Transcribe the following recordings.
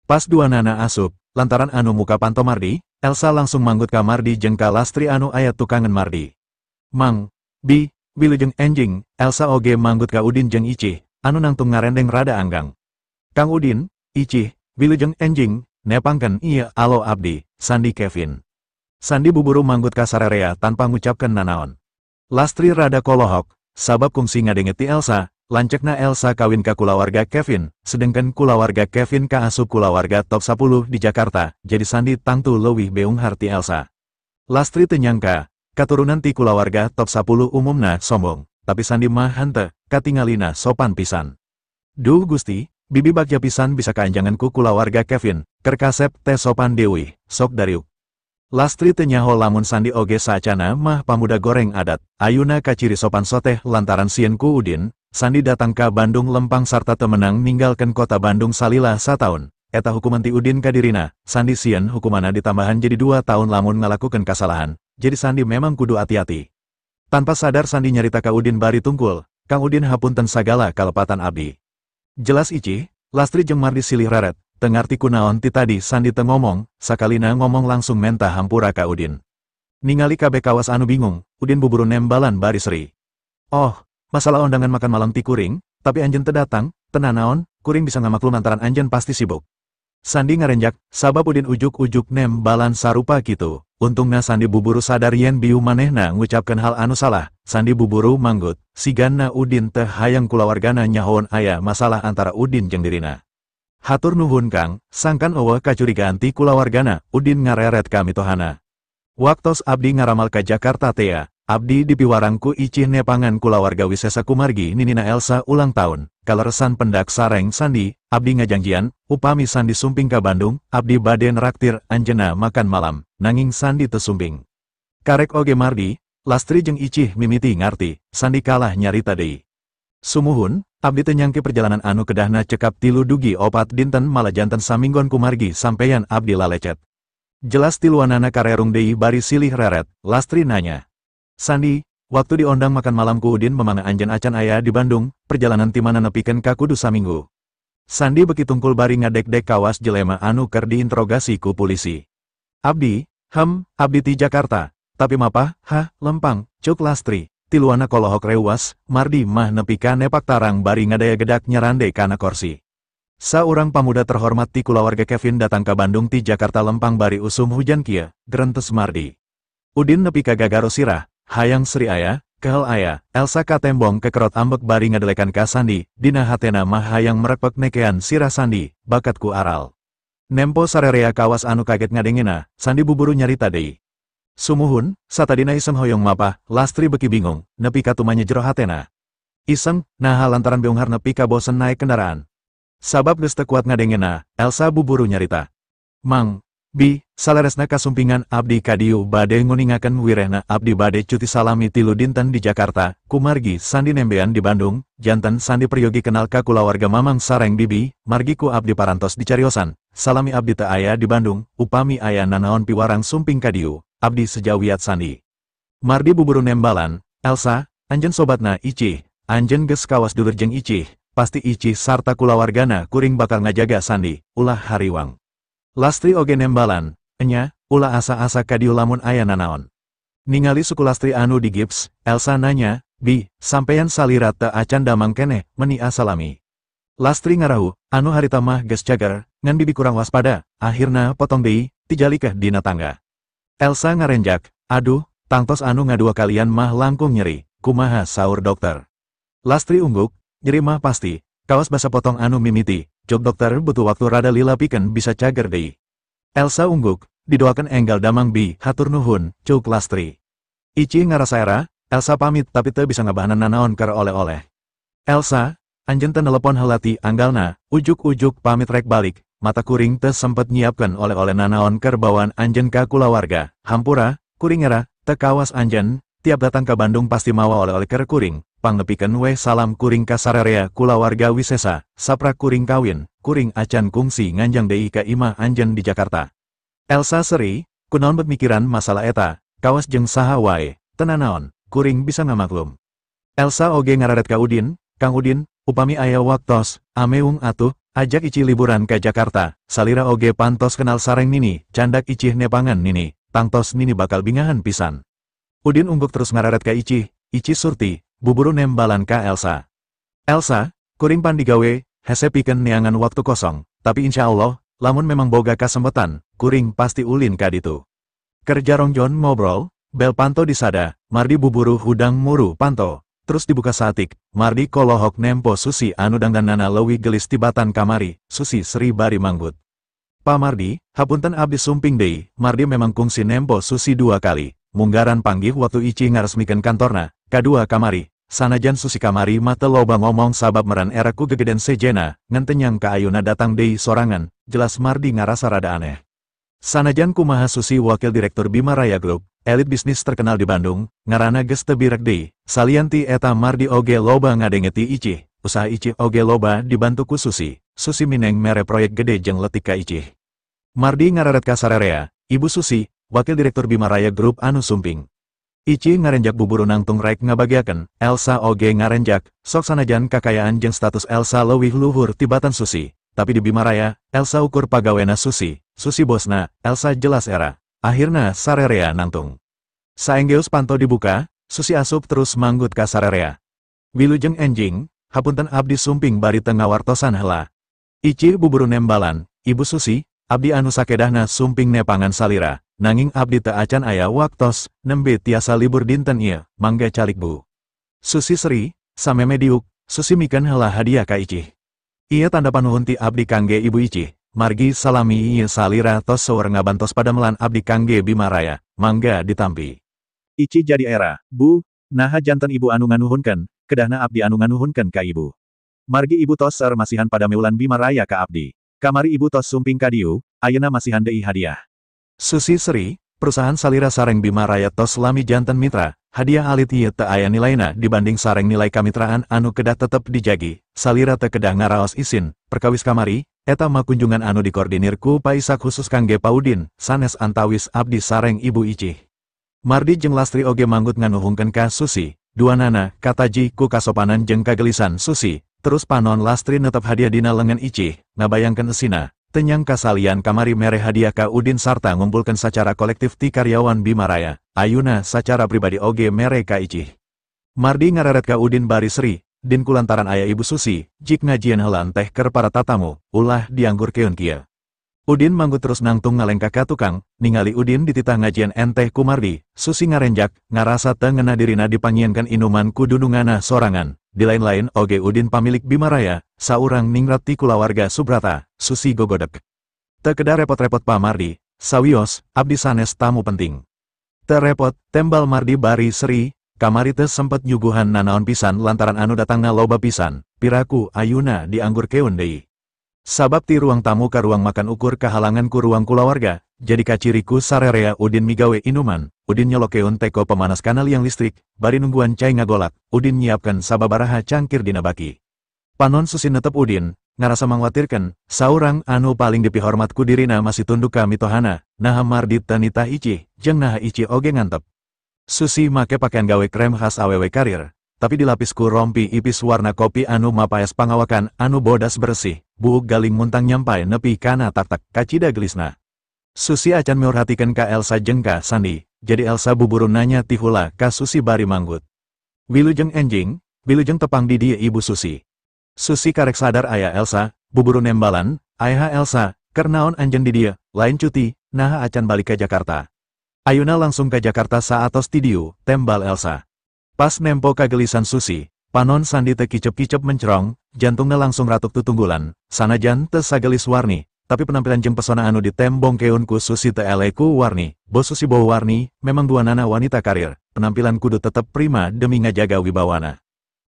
Pas duanana asup, lantaran anu muka panto Mardi, Elsa langsung manggut ka Mardi jeung ka Lastri anu aya tukangan Mardi. Mang, Bi, wilujeng enjing, Elsa oge manggut ka Udin jeung Icih, anu nangtung ngarendeng rada anggang. Kang Udin, Icih, wilujeng enjing, nepangkeun ieu alo abdi, Sandi Kevin. Sandi buburu manggut ka sararea tanpa ngucapkeun nanaon. Lastri rada kolohok, sabab kungsi ngadenge ti Elsa, lancekna Elsa kawin ka kulawarga Kevin, sedengkeun kulawarga Kevin kaasup kulawarga top 10 di Jakarta, jadi Sandi tangtu leuwih beunghar ti Elsa. Lastri teu nyangka, katurunan ti kulawarga top 10 umumna sombong, tapi Sandi mah henteu, katingalina sopan pisan. Duh Gusti, bibi bagja pisan bisa kaanjangan ku kulawarga Kevin, keur kasep teh sopan deui, sok dariuk. Lastri teu nyaho lamun Sandi oge saacana mah pamuda goreng adat, ayuna kaciri sopan soteh lantaran sieun ku Udin, Sandi datang ka Bandung lempang sarta temenang ninggalkeun kota Bandung salila sataun. Eta hukuman ti Udin ka dirina, Sandi sieun hukumana ditambahan jadi 2 tahun lamun ngalakukeun kasalahan, jadi Sandi memang kudu hati-hati. Tanpa sadar Sandi nyarita ka Udin bari tungkul, Kang Udin hapunten sagala kalepatan abdi. Jelas Icih, Lastri jeung Mardi silih reret, teu ngarti kunaon ti tadi Sandi teu ngomong, sakalina ngomong langsung menta hampura ka Udin. Ningali kabeh kawas anu bingung, Udin buburu nembalan bari seri. Oh, masalah undangan makan malam ti kuring, tapi anjeun teu datang, teu nanaon, kuring bisa ngamaklum lantaran anjeun pasti sibuk. Sandi ngarenjak, sabab Udin ujuk-ujuk nembalan sarupa kitu. Untungna Sandi buburu sadar yen biu manehna ngucapkeun hal anu salah, Sandi buburu manggut, sigana Udin teh hayang kulawargana nyahoon aya masalah antara Udin jeung dirina. Hatur nuhun Kang, sangkan eueuh kacurigaan ti kulawargana, Udin ngareret ka mitohana. Waktos abdi ngaramal ka Jakarta tea, abdi dipiwarang ku Icih nepangan kulawarga Wisesa kumargi ninina Elsa ulang tahun, kaleresan pendak sareng Sandi, abdi ngajangjian, upami Sandi sumping ka Bandung, abdi bade neraktir anjeunna makan malam, nanging Sandi teu sumping. Karek oge Mardi, Lastri jeung Icih mimiti ngarti, Sandi kalah nyarita deui. Sumuhun, abdi teu nyangki perjalanan anu kedahna cekap 3 dugi 4 dinten malah janten saminggon kumargi sampeyan abdi lalecet. Jelas tiluanana karerung deui bari silih reret, Lastri nanya. Sandi, waktu diondang makan malam ku Udin memanga anjeun acan aya di Bandung, perjalanan ti mana nepikeun ka kudu saminggu. Sandi beki tungkul bari ngadek-dek kawas jelema anu keur diinterogasi ku polisi. Abdi, abdi ti Jakarta, tapi mapah, hah, lempang, cuk Lastri. Tiluana kolohok reuwas, Mardi mah nepi ka nepak tarang bari ngadaya gedak nyarande kana korsi. Saurang pamuda terhormat ti kulawarga Kevin datang ka Bandung ti Jakarta lempang bari usum hujan kieu, gerentes Mardi. Udin nepi ka gagaro sirah, hayang seri aya, kehel aya, Elsa katembong kekerot ambek bari ngadelekan ka Sandi, dina hatena mah hayang merekpek nekean sirah Sandi, bakat ku aral. Nempo sarerea kawas anu kaget ngadengena, Sandi buburu nyarita deui. Sumuhun, satadina iseng hoyong mapah, Lastri beki bingung, nepi ka tumanya jero hatena. Iseng, naha lantaran beunghar nepi ka bosen naik kendaraan. Sabab geus teu kuat ngadengena, Elsa buburu nyarita. Mang, Bi, saleresna kasumpingan abdi kadieu bade nguningakeun wirehna abdi bade cuti salami 3 dinten di Jakarta, kumargi Sandi nembean di Bandung, janten Sandi peryogi kenal ka kulawarga Mamang sareng Bibi, margi ku abdi parantos dicariosan, salami abdi teu aya di Bandung, upami aya nanaon piwarang sumping kadieu, abdi sejawiat Sandi. Mardi buburu nembalan, Elsa, anjeun sobatna Icih, anjeun geus kawas dulur jeung Icih, pasti Icih sarta kulawargana kuring bakal ngajaga Sandi, ulah hariwang. Lastri oge nembalan, enya, ulah asa-asa kadieu lamun aya nanaon. Ningali suku Lastri anu digips, Elsa nanya, Bi, sampeyan salira teu acan damang keneh, meni asalami. Lastri ngarahu, anu harita mah geus cager, ngan bibi kurang waspada, akhirna potong deui, tijalikeh dina tangga. Elsa ngarenjak, aduh, tangtos anu ngadua kalian mah langkung nyeri, kumaha saur dokter. Lastri ungguk, nyeri mah pasti, kawas basa potong anu mimiti, jog dokter butuh waktu rada lila piken bisa cager deui. Elsa ungguk, didoakan enggal damang bi, hatur nuhun, cuk Lastri. Icih ngarasa era, Elsa pamit tapi teu bisa ngabahanan nanaon keur oleh-oleh. Elsa, anjeun teu nelepon heula ti anggalna, ujuk-ujuk pamit rek balik, mata kuring teu sempet nyiapkeun oleh-oleh nanaon keur bawaan anjeun ka kulawarga, hampura, kuring era, teu kawas anjeun, tiap datang ka Bandung pasti mawa oleh-oleh keur kuring. Pangnepikeun weh salam kuring ka sararea kulawarga Wisesa, saprak kuring kawin, kuring acan kungsi nganjang deui ka imah anjeun di Jakarta. Elsa seri, kunaon bet mikiran masalah eta, kawas jeung saha wae, teu nanaon, kuring bisa ngamaklum. Elsa oge ngararet ka Udin, Kang Udin, upami aya waktos, ameung atuh, Ajak Ici liburan ke Jakarta, salira oge pantos kenal sareng Nini, candak Icih nepangan Nini, tangtos Nini bakal bingahan pisan. Udin ungguk terus ngararet ka Icih, Ici Surti, buburu nembalan ka Elsa. Elsa, kuring pan digawe, hese pikeun neangan waktu kosong, tapi insya Allah, lamun memang boga kasempetan, kuring pasti ulin ka ditu. Kerja rongjon ngobrol, bel panto disada, Mardi buburu hudang muru panto. Terus dibuka satik, Mardi kolohok nempo Susi anu dangdanana leuwih gelis tibatan kamari, Susi seri bari manggut. Pa Mardi, hapunten abdi sumping deui, Mardi memang kungsi nempo Susi 2 kali, munggaran panggih waktu Ici ngaresmikeun kantorna, kadua kamari, sanajan Susi kamari mah teu loba ngomong sabab meran era ku gegeden sejena, ngan teu nyangka ayuna datang deui sorangan, jelas Mardi ngarasa rada aneh. Sanajan kumaha Susi wakil direktur Bima Raya Group, elit bisnis terkenal di Bandung, ngarana geus teu birek deui, salian ti eta Mardi oge loba ngadenge ti Icih, usaha Icih oge loba dibantu ku Susi, Susi mineng mere proyek gede jeung letik ka Icih. Mardi ngararet ka sarerea, Ibu Susi, wakil direktur Bima Raya Group anu sumping. Icih ngarenjak buburu nangtung rek ngabagiakeun, Elsa oge ngarenjak, sok sanajan kakayaan jeung status Elsa leuwih luhur tibatan Susi, tapi di Bima Raya, Elsa ukur pagawena Susi, Susi bosna, Elsa jelas era. Akhirna sarerea nangtung. Saenggeus panto dibuka, Susi asup terus manggut ka sarerea. Wilujeng enjing, hapunten abdi sumping bari teu ngawartosan heula. Icih buburu nembalan, Ibu Susi, abdi anu sakedahna sumping nepangan salira, nanging abdi teu acan aya waktos, nembe tiasa libur dinten ieu, mangga calik bu. Susi seri, sameme diuk, Susi mikeun heula hadiah ka Icih. Ieu tanda panuhun ti abdi kangge Ibu Icih. Margi salami ieu salira tos seueur ngabantos padamelan abdi kangge Bima Raya, mangga ditampi. Ici jadi era, bu, naha janten ibu anu nganuhunkeun, kedahna abdi anu nganuhunkeun ka ibu. Margi ibu tos seueur masihan padamelan Bima Raya ka abdi. Kamari ibu tos sumping ka dieu, ayeuna masihan deui hadiah. Susi seri, perusahaan salira sareng Bima Raya tos lami janten mitra, hadiah alit ieu teu aya nilaina dibanding sareng nilai kamitraan anu kedah tetep dijagi, salira teu kedah ngaraos isin, perkawis kamari, eta mah kunjungan anu dikoordinir ku Paisak khusus kangge Paudin, sanes antawis abdi sareng Ibu Icih. Mardi jeung Lastri oge manggut nganuhungkeun ka Susi, duanana kataji ku kasopanan jeung kagelisan Susi, terus panon Lastri netep hadiah dina lengan Icih, ngabayangkeun esina, teu nyangka salian kamari mere hadiah ka Udin sarta ngumpulkeun sacara kolektif ti karyawan Bima Raya, ayuna sacara pribadi oge mere ka Icih. Mardi ngareret ka Udin bari seri, din kulantaran aya Ibu Susi, jik ngajieun heula teh keur para tatamu, ulah dianggurkeun kieu. Udin manggut terus nangtung ngalengkah ka tukang, ningali Udin dititah ngajieun enteh ku Mardi, Susi ngarenjak, ngarasa teu ngeunah dirina dipangienkeun inuman ku dununganna sorangan. Di lain-lain oge Udin pamilik Bima Raya, saurang ningrat ti kulawarga Subrata, Susi gogodek. Teu kedah repot-repot Pa Mardi, sawios, abdi sanes tamu penting. Teu repot, tembal Mardi bari seri, kamari teu sempet nyuguhan nanaon pisan lantaran anu datangna loba pisan, piraku ayuna dianggurkeun deui. Sabab ti ruang tamu ka ruang makan ukur kahalangan ku ruang kulawarga, jadi kaciriku sarerea Udin migawe inuman, Udin nyolokeun teko pemanas kana liang listrik, bari nungguan cai ngagolak, Udin nyiapkan sababaraha cangkir dina baki. Panon Susi netep Udin, ngarasa mangwatirkeun, saurang anu paling dipihormat ku dirina masih tunduk ka mitohana, naha Mardi teu nitah Icih, jeung naha Icih oge ngantep. Susi make pakaian gawe krem khas awewe karir, tapi dilapis ku rompi ipis warna kopi anu mapaes pangawakan anu bodas bersih, buuk galing muntang nyampai nepi kana tak-tak kacida gelisna. Susi acan merhatikeun ka Elsa jeung ka Sandi, jadi Elsa buburu nanya tihula ka Susi bari manggut. Wilujeng enjing, wilujeng tepang di dieu Ibu Susi. Susi karek sadar aya Elsa, buburu nembalan, aeha Elsa, keur naon anjeun di dieu, lain cuti, naha acan balik ka Jakarta. Ayuna langsung ke Jakarta saatos ti dieu, tembal Elsa. Pas nempo kagelisan Susi, panon Sandi teu kicep-kicep mencerong, jantungna langsung ratuk tutunggulan, sanajan teu sagelis Warni, tapi penampilan jeung pesona anu ditembongkeun ku Susi teu eleh ku Warni, bo Susi bo Warni, memang duanana wanita karir, penampilan kudu tetep prima demi ngajaga wibawana.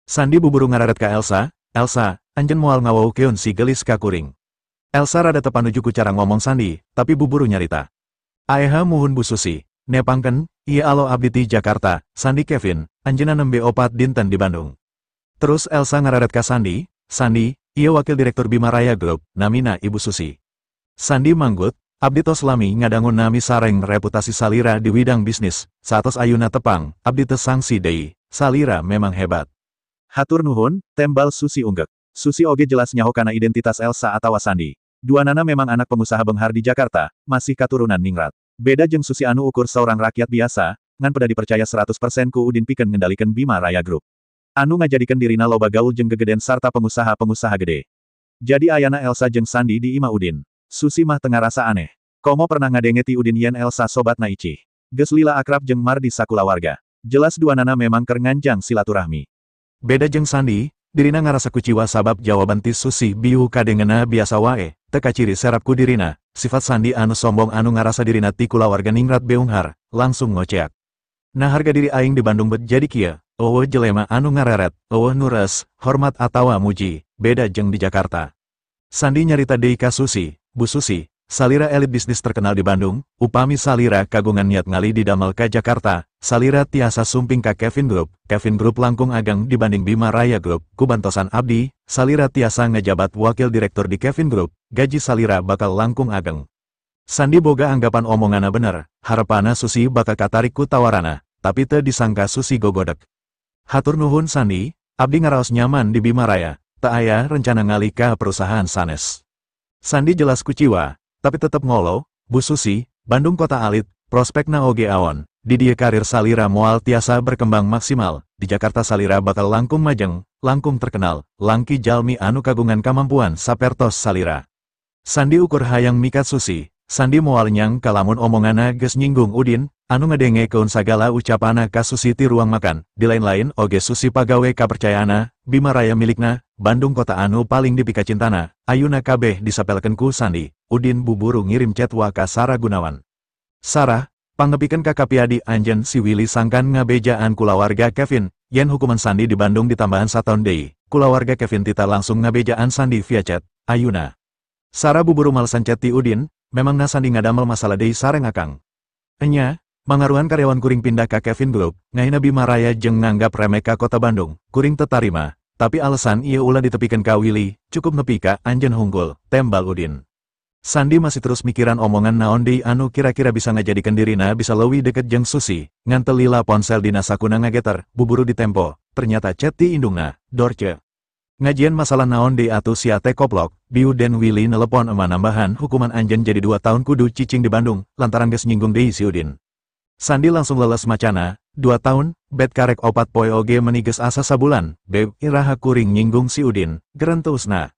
Sandi buburu ngararet ka Elsa, Elsa, anjeun moal ngawaukeun si gelis ka kuring. Elsa rada teu panuju ku cara ngomong Sandi, tapi buburu nyarita. Aeha muhun Bu Susi, nepangkeun, ieu alo abdi ti Jakarta, Sandi Kevin, anjeunna nembe 4 dinten di Bandung. Terus Elsa ngararet ka Sandi, Sandi, ieu wakil direktur Bima Raya Group, namina Ibu Susi. Sandi manggut, abdi tos lami ngadangun nami sareng reputasi salira di widang bisnis, saatos ayuna tepang, abdi teu sangsi deui, salira memang hebat. Hatur nuhun, tembal Susi unggek. Susi oge jelas nyaho kana identitas Elsa atawa Sandi. Duanana memang anak pengusaha benghar di Jakarta, masih katurunan ningrat. Beda jeung Susi anu ukur seorang rakyat biasa, ngan peda dipercaya 100% ku Udin pikeun ngendalikeun Bima Raya Group. Anu ngajadikeun dirina loba gaul jeung gegeden sarta pengusaha-pengusaha gede. Jadi ayana Elsa jeung Sandi di imah Udin. Susi mah teu ngarasa aneh. Komo pernah ngadenge ti Udin yen Elsa sobatna Icih. Geus lila akrab jeung Mardi sakulawarga. Jelas duanana memang keur nganjang silaturahmi. Beda jeung Sandi, dirina ngarasa kuciwa sabab jawaban ti Susi biu kadengena biasa wae, teu kaciri serap ku dirina, sifat Sandi anu sombong anu ngarasa dirina ti kulawarga ningrat beunghar, langsung ngoceak. Nah harga diri aing di Bandung bet jadi kieu, euweuh jelema anu ngareret, euweuh nu reus, hormat atawa muji, beda jeung di Jakarta. Sandi nyarita deui ka Susi, Bu Susi, salira elit bisnis terkenal di Bandung, upami salira kagungan niat ngalih didamel ka Jakarta, salira tiasa sumping ka Kevin Group, Kevin Group langkung ageng dibanding Bima Raya Group, ku bantosan abdi, salira tiasa ngejabat wakil direktur di Kevin Group, gaji salira bakal langkung ageng. Sandi boga anggapan omongana bener, harepana Susi bakal katarik ku tawarana, tapi teu disangka Susi gogodek. Hatur nuhun Sandi, abdi ngaraos nyaman di Bima Raya, teu aya rencana ngalih ka perusahaan sanes. Sandi jelas kuciwa, tapi tetep ngolo, Bu Susi, Bandung kota alit, prospekna oge awon, di dieu karir salira moal tiasa berkembang maksimal, di Jakarta salira bakal langkung majeng, langkung terkenal, langki jalmi anu kagungan kamampuan sapertos salira. Sandi ukur hayang mikat Susi, Sandi moal nyangka lamun omongana geus nyinggung Udin, anu ngadengekeun sagala ucapana ka Susi ti ruang makan, di lain-lain oge Susi pagawe kapercayaana, Bima Raya milikna, Bandung kota anu paling dipikacintana, ayuna kabeh disapelkeun ku Sandi. Udin buburu ngirim chat wa ka Sarah Gunawan. Sarah, pangepikeun ka Kapiadi anjeun si Willy sangkan ngabejaan kulawarga Kevin, yen hukuman Sandi di Bandung ditambahan sataun deui. Kulawarga Kevin tita langsung ngabejaan Sandi via chat, ayuna. Sarah buburu malesan chat ti Udin, memangna Sandi ngadamel masalah deui sareng akang. Enya, mangaruhan karyawan kuring pindah ka Kevin Group, ngahina Bima Raya jeung nganggap remeh ka kota Bandung, kuring teu tarima, tapi alasan ieu ulah ditepikeun ka Willy, cukup nepi ka anjeun hunggul, tembal Udin. Sandi masih terus mikiran omongan naon deui anu kira-kira bisa ngajadikeun dirina bisa leuwih deket jeung Susi, ngan teu lila ponsel dina sakuna ngageter, buburu ditempo, ternyata chat ti indungna, Dorce. Ngajian masalah naon deui atuh sia teh koplok, biu den Willy nelepon ema nambahan hukuman anjeun jadi 2 tahun kudu cicing di Bandung, lantaran geus nyinggung deui si Udin. Sandi langsung leles macana, 2 tahun, bet karek 4 poe oge meni geus asa sabulan, beb iraha kuring nyinggung si Udin, gerenteusna.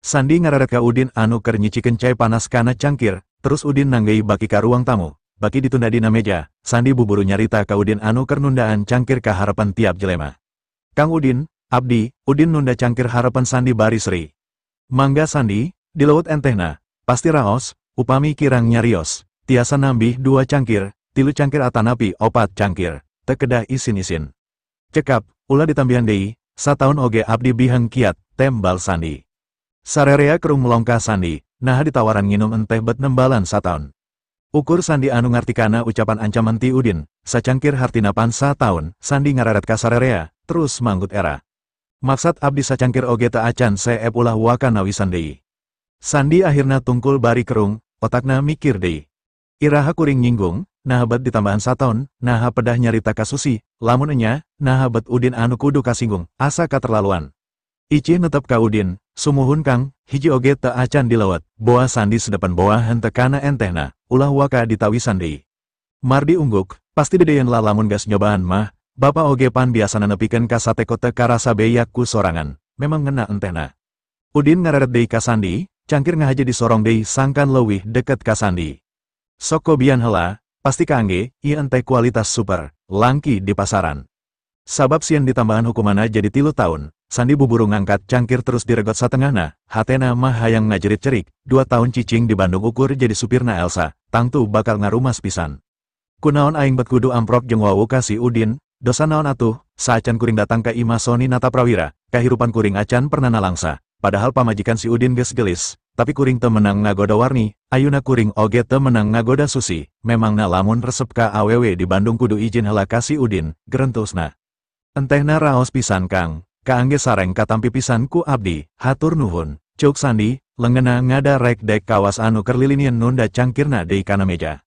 Sandi ngareret ka Udin anu keur nyicikeun cai panas kana cangkir, terus Udin nanggei baki ka ruang tamu, baki ditunda dina meja, Sandi buburu nyarita ka Udin anu keur nundaan cangkir ka harapan tiap jelema. Kang Udin, abdi, Udin nunda cangkir harapan Sandi bari seri. Mangga Sandi, dilewut entehna, pasti raos, upami kirang nyarios, tiasa nambih 2 cangkir, 3 cangkir atanapi 4 cangkir, teu kedah isin-isin. Cekap, ulah ditambihan deui, sataun oge abdi biheng kiat, tembal Sandi. Sarerea kerung melongkah Sandi, naha ditawaran nginum enteh bet nembalan sataun. Ukur Sandi anu ngartikana ucapan ancaman ti Udin, sacangkir hartina pan sataun, Sandi ngararet ka sarerea, terus manggut era. Maksad abdi sacangkir oge teu acan seep ulah waka nawisan deui. Sandi akhirna tungkul bari kerung, otakna mikir deui. Iraha kuring nyinggung, naha bet ditambahan sataun, naha pedah nyarita ka Susi, lamun enya, naha bet Udin anu kudu kasinggung, asa katerlaluan. Icih netep ka Udin, sumuhun Kang, hiji oge teu acan dilewat, boa Sandi sedepan boa henteu kana entehna, ulah waka ditawisan deui. Mardi ungguk, pasti dedeyen lah lamun gas nyobaan mah, bapa oge pan biasana nepikeun ka sate teu karasa beyak ku sorangan, memang ngena entehna. Udin ngareret deui ka Sandi, cangkir ngahaja disorong deui sangkan leuwih deket ka Sandi. Sok kobian heula, pasti kaangge, ieu enteh kualitas super, langki di pasaran. Sabab sieun ditambahan hukumana jadi 3 tahun, Sandi buburu ngangkat cangkir terus diregot satengahna, hatena mah hayang ngajerit cerik, 2 tahun cicing di Bandung ukur jadi supirna Elsa, tangtu bakal ngarumas pisan. Kunaon aing bet kudu amprok jeung wau ka si Udin, dosa naon atuh, saacan kuring datang ka imah Sony Nataprawira, kahirupan kuring acan pernah nalangsa, padahal pamajikan si Udin geus gelis, tapi kuring teu menang ngagoda Warni, ayuna kuring oge teu menang ngagoda Susi, memangna lamun resep ka awewe di Bandung kudu izin heula ka si Udin, gerenteusna. Entehna raos pisan Kang, kaangge sareng katampi pisan ku abdi, hatur nuhun, ceuk Sandi, lengena ngada rek dek kawas anu keur lilinian nunda cangkirna deui kana meja.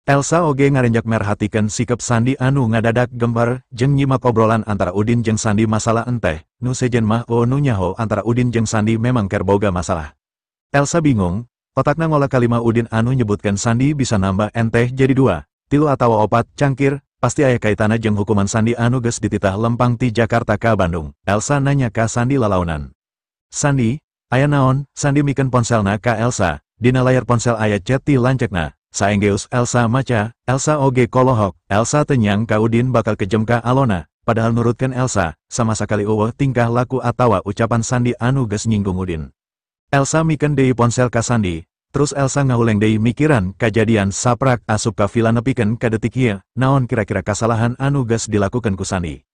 Elsa oge ngarenjak merhatikeun sikep Sandi anu ngadadak gembar jeung nyimak obrolan antara Udin jeung Sandi masalah enteh, nu sejen mah o nu nyaho antara Udin jeung Sandi memang ker boga masalah. Elsa bingung, otakna ngolah kalima Udin anu nyebutkan Sandi bisa nambah enteh jadi 2, 3 atawa 4 cangkir, pasti aya kaitana jeung hukuman Sandi anu geus dititah lempang ti Jakarta ka Bandung. Elsa nanya ka Sandi lalaunan. Sandi, aya naon? Sandi mikeun ponselna ka Elsa, dina layar ponsel aya chat ti lancekna. Saenggeus Elsa maca, Elsa oge kolohok, Elsa tenyang ka Udin bakal kejem ka alona, padahal nurutkeun Elsa, sama sakali eueuh tingkah laku atawa ucapan Sandi anu geus nyinggung Udin. Elsa mikeun deui ponsel ka Sandi, terus Elsa ngahuleng deui mikiran kajadian saprak asup ka villa nepikeun ka detik ieu, naon kira-kira kasalahan anu geus dilakukeun ku Sandi.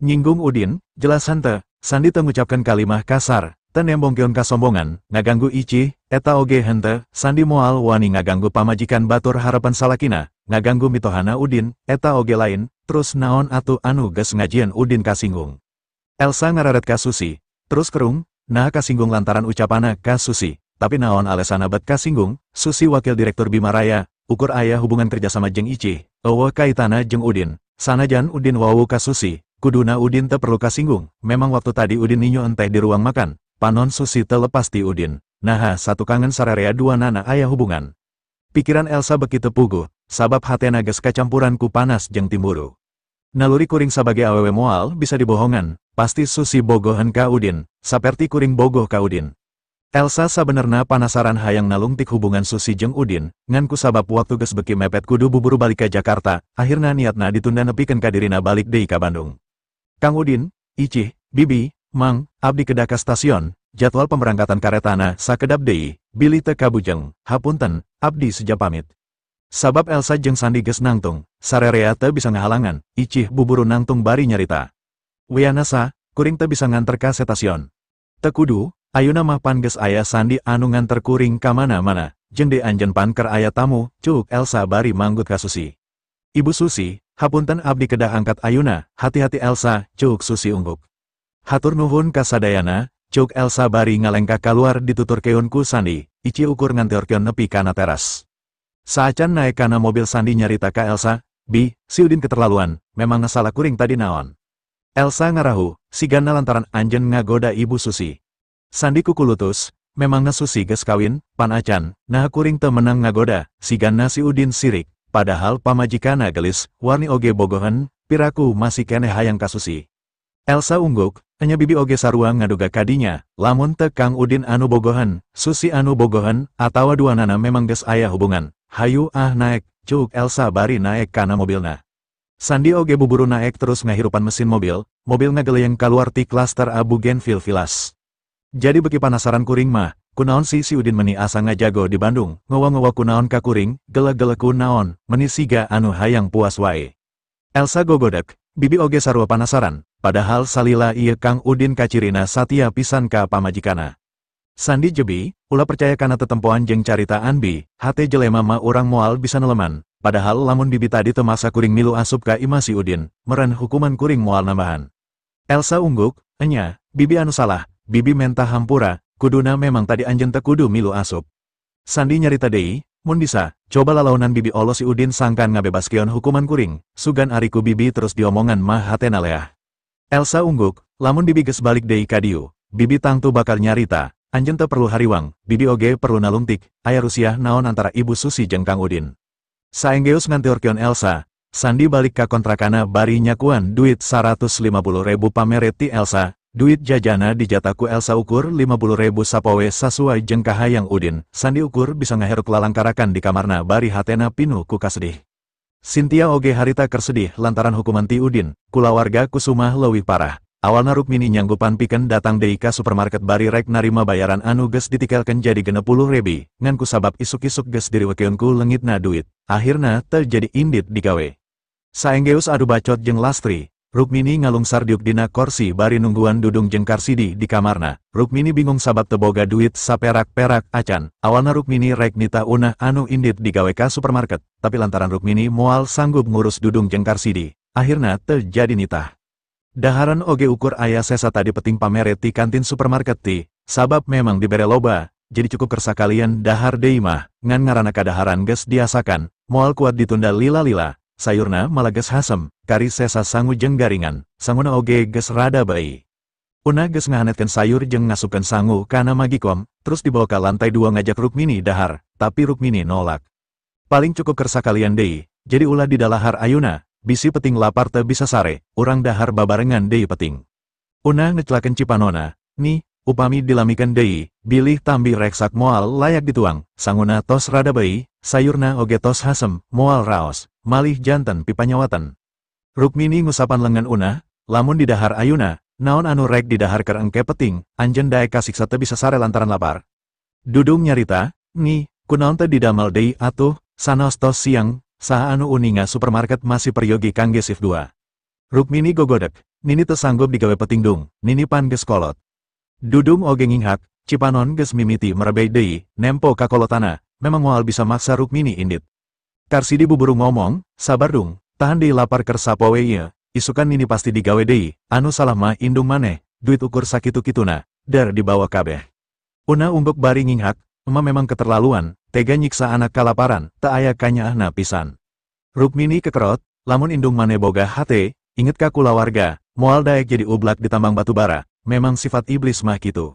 Nyinggung Udin, jelas henteu, Sandi teu ngucapkeun kalimah kasar, teu nembongkeun kasombongan, ngaganggu Icih, eta oge henteu, Sandi moal wani ngaganggu pamajikan batur harapan salakina, ngaganggu mitohana Udin, eta oge lain, terus naon atuh anu geus ngajieun Udin kasinggung. Elsa ngararet ka Susi, terus kerung, nah kasinggung lantaran ucapana ka Susi, tapi naon alesana bet kasinggung, Susi wakil direktur Bima Raya, ukur aya hubungan kerjasama jeung Icih, eueuh kaitana jeung Udin, sanajan Udin wawu ka Susi, kuduna Udin teu perlu kasinggung, memang waktu tadi Udin ninyo enteh di ruang makan, panon Susi telepas ti Udin, naha satu kangen sararea dua nana aya hubungan. Pikiran Elsa begitu puguh, sabab hatena geus kacampuran ku panas jeung timburu. Naluri kuring sabage awewe moal bisa dibohongan, pasti Susi bogohan ka Udin, saperti kuring bogoh ka Udin. Elsa sabenerna panasaran hayang nalungtik hubungan Susi jeung Udin, ngan ku sabab waktu geus beuki mepet kudu buburu balik ka Jakarta, akhirna niatna ditunda nepikeun ka dirina balik deui ka Bandung. Kang Udin, Icih, Bibi, Mang, abdi kedah ka stasiun, jadwal pemberangkatan karetana sakedap deui, bilih teu kabujeng, hapunten, abdi seja pamit. Sabab Elsa jeung Sandi geus nangtung, sarerea teu bisa ngahalangan, Icih buburu nangtung bari nyarita. Wianasa, kuring teu bisa nganter ka stasiun. Teu kudu, ayeuna mah pan geus aya Sandi anu nganter kuring ka mana-mana, jeung deui anjeun pan keur aya tamu, cuk Elsa bari manggut ka Susi. Ibu Susi, hapunten abdi kedah angkat ayeuna, hati-hati Elsa, cuk Susi ungguk. Hatur nuhun kasadayana, cuk Elsa bari ngalengkah kaluar dituturkeun ku Sandi, Ici ukur nganteurkeun nepi kana teras. Saacan naek kana mobil Sandi nyarita ka Elsa, Bi, si Udin keterlaluan, memang salah kuring tadi naon. Elsa ngarahu, sigana lantaran anjeun ngagoda Ibu Susi. Sandi kukulutus, memangna Susi geus kawin, pan acan, nah kuring teu menang ngagoda, sigana si Udin sirik, padahal pamajikana gelis, warni oge bogohan, piraku masih keneh hayang ka Susi. Elsa ungguk, enya bibi oge sarua ngaduga kadinya, lamun teu Kang Udin anu bogohan, Susi anu bogohan, atawa duanana memang geus aya hubungan. Hayu ah naek, cuk Elsa bari naek kana mobilna. Sandi oge buburu naek terus ngahirupan mesin mobil, mobil ngageleyeng kaluar ti klaster Abu Genville Villas. Jadi beki panasaran kuring mah, kunaon si si Udin meni asa ngajago di Bandung, ngowa-ngowa kunaon ka kuring, gele-gele kunaon, meni siga anu hayang puas wae. Elsa gogodek, bibi oge sarua panasaran. Padahal salila ieu Kang Udin kacirina satia pisan ka pamajikana. Sandi jebi, ulah percaya kana tetempoan jeung caritaan bi, hate jelema mah urang moal bisa neleman, padahal lamun bibi tadi teu maksa kuring milu asup ka imah si Udin, meren hukuman kuring moal nambahan. Elsa ungguk, enya, bibi anu salah, bibi mentah hampura, kuduna memang tadi anjeun teu kudu milu asup. Sandi nyarita deui, mun bisa, coba lalaunan bibi olo si Udin sangkan ngabebaskeun hukuman kuring, sugan ariku bibi terus diomongan mah hatena leah. Elsa ungguk, lamun bibi geus balik deui ka dieu, bibi tangtu bakal nyarita, anjeun teu perlu hariwang, bibi oge perlu nalungtik, aya rusiah naon antara Ibu Susi jeung Kang Udin. Saenggeus ngantiorkeun Elsa, Sandi balik ka kontrakana bari nyakuan duit 150.000 pamere ti Elsa, duit jajana dijatah ku Elsa ukur 50.000 sapoe sasuai jeung kahayang Udin, Sandi ukur bisa ngaheruk lalangkarakan di kamarna bari hatena pinuh ku kasedih. Cynthia oge harita kersedih lantaran hukuman ti Udin, kulawarga Kusumah leuwih parah. Awalna Rukmini nyanggupan pikeun datang deui ka supermarket bari rek narima bayaran anu geus ditikelkeun jadi 60.000, ngan ku sabab isuk-isuk geus diriwekeun ku leungitna duit, akhirna teu jadi indit digawe. Saenggeus adu bacot jeung Lastri, Rukmini ngalungsar diuk dina korsi bari nungguan Dudung jeung Karsidi di kamarna. Rukmini bingung sabab teu boga duit saperak-perak acan. Awalna Rukmini rek nita unah anu indit digawe ka supermarket, tapi lantaran Rukmini moal sanggup ngurus Dudung jeung Karsidi, akhirna teu jadi nitah. Daharan oge ukur aya sesa tadi peting pamere ti kantin supermarket ti, sabab memang dibere loba, jadi cukup kersa kalian dahar deui mah, ngan ngaranna kadaharan geus diasakan, moal kuat ditunda lila-lila, sayurna malah geus hasem, kari sesa sangu jeung garingan, sanguna oge geus rada bae. Una geus ngahanetkeun sayur jeung ngasupkeun sangu kana magikom, terus dibawa ka lantai 2 ngajak Rukmini dahar, tapi Rukmini nolak. Paling cukup kersa kalian deui, jadi ulah didalahar ayuna, bisi peting lapar teu bisa sare, urang dahar babarengan deui peting. Una ngeclakeun cipanona, nih, upami dilamikan deui, bilih tambi reksak moal layak dituang, sanguna tos rada bae, sayurna oge tos hasem, moal raos, malih janten pipanyawatan. Rukmini ngusapan lengan Una, lamun didahar ayuna, naon anu rek didahar keur engke peting, anjeun daek kasiksa teu bisa sare lantaran lapar. Dudung nyarita, nih, kunaon teu didamel deui atuh, sanaos tos siang, saha anu uninga supermarket masih peryogi kangge shift 2. Rukmini gogodek, Nini teu sanggup digawe peting dung, Nini pan geus kolot. Dudung oge nginghak, cipanon geus mimiti merebey deui, nempo ka kolotana, memang moal bisa maksa Rukmini indit. Karsidi buburu ngomong, sabar dung, tahan deui lapar keur sapoe ieu, isukan Nini pasti digawe deui, anu salah mah indung maneh, duit ukur sakitu-kituna, der dibawa kabeh. Una unggeuk bari nginghak, ema memang keterlaluan, tega nyiksa anak kalaparan, teu aya kanyaahna pisan. Rukmini kekerot, lamun indung maneh boga hate, inget ka kulawarga, moal daek jadi ublak di tambang batu bara, memang sifat iblis mah kitu.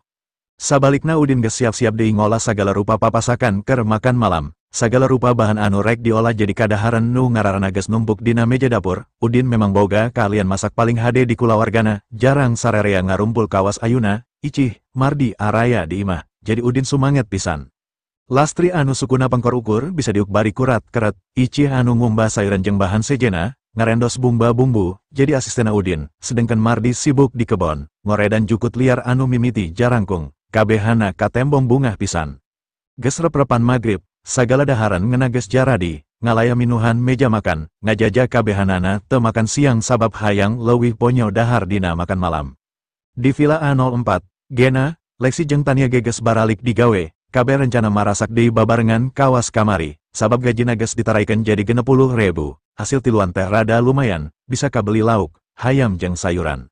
Sabalikna Udin geus siap-siap deui ngolah sagala rupa papasakan keur makan malam, sagala rupa bahan anu rek diolah jadi kadaharan nu ngararana geus numpuk dina meja dapur. Udin memang boga keahlian masak paling hade di kulawargana, jarang sarerea ngarumpul kawas ayuna, Icih, Mardi araya di imah, jadi Udin sumanget pisan. Lastri anu sukuna pengkor ukur bisa diuk bari kurat keret, Icih anu ngumbah sayuran jeung bahan sejena, ngarendos bumba bumbu, jadi asistena Udin, sedangkan Mardi sibuk di kebon, ngoredan jukut liar anu mimiti jarangkung, kabehana katembong bungah pisan. Geus rep-repan magrib, sagala daharan ngena geus jaradi, ngalaya minuhan meja makan, ngajaja kabehanana teu makan siang sabab hayang leuwih ponyo dahar dina makan malam. Di Villa A04, Gena, Lexi jeung Tania geges baralik digawe, kabeh rencana marasak deui babarengan kawas kamari, sabab gajina geus ditaraikeun jadi 60.000. Hasil tiluan teh rada lumayan, bisa kabeli lauk, hayam jeung sayuran.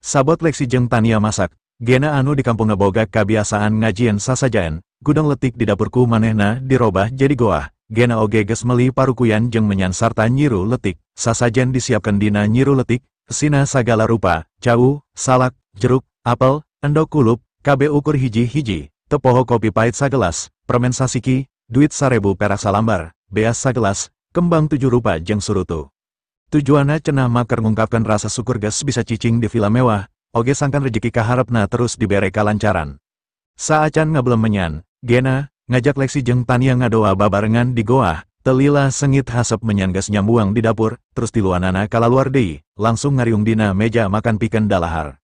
Sabot Lexi jeung Tania masak, Gena anu di kampung ngeboga kabiasaan ngajieun sasajaen, gudang letik di dapurku manehna dirobah jadi goah. Gena oge geus meuli parukuyan jeung menyan sarta nyiru letik, sasajen disiapkeun dina nyiru letik, sina sagala rupa, cau, salak, jeruk, apel, endog kulup, kabeh ukur hiji-hiji, tepoho kopi pahit sagelas, permen sasiki, duit 1.000 perak salambar, beas sagelas, kembang 7 rupa jeung surutu. Tujuanna cenah maker ngungkapkan rasa syukur geus bisa cicing di villa mewah, oge sangkan rejeki kaharepna terus dibere kalancaran. Saacan ngabelem menyan, Gena ngajak Lexi jeung Tania ngadoa babarengan di goah, telila sengit hasep menyan geus nyambuang di dapur, terus tiluanana kalaluar deui, langsung ngariung dina meja makan pikeun dalahar.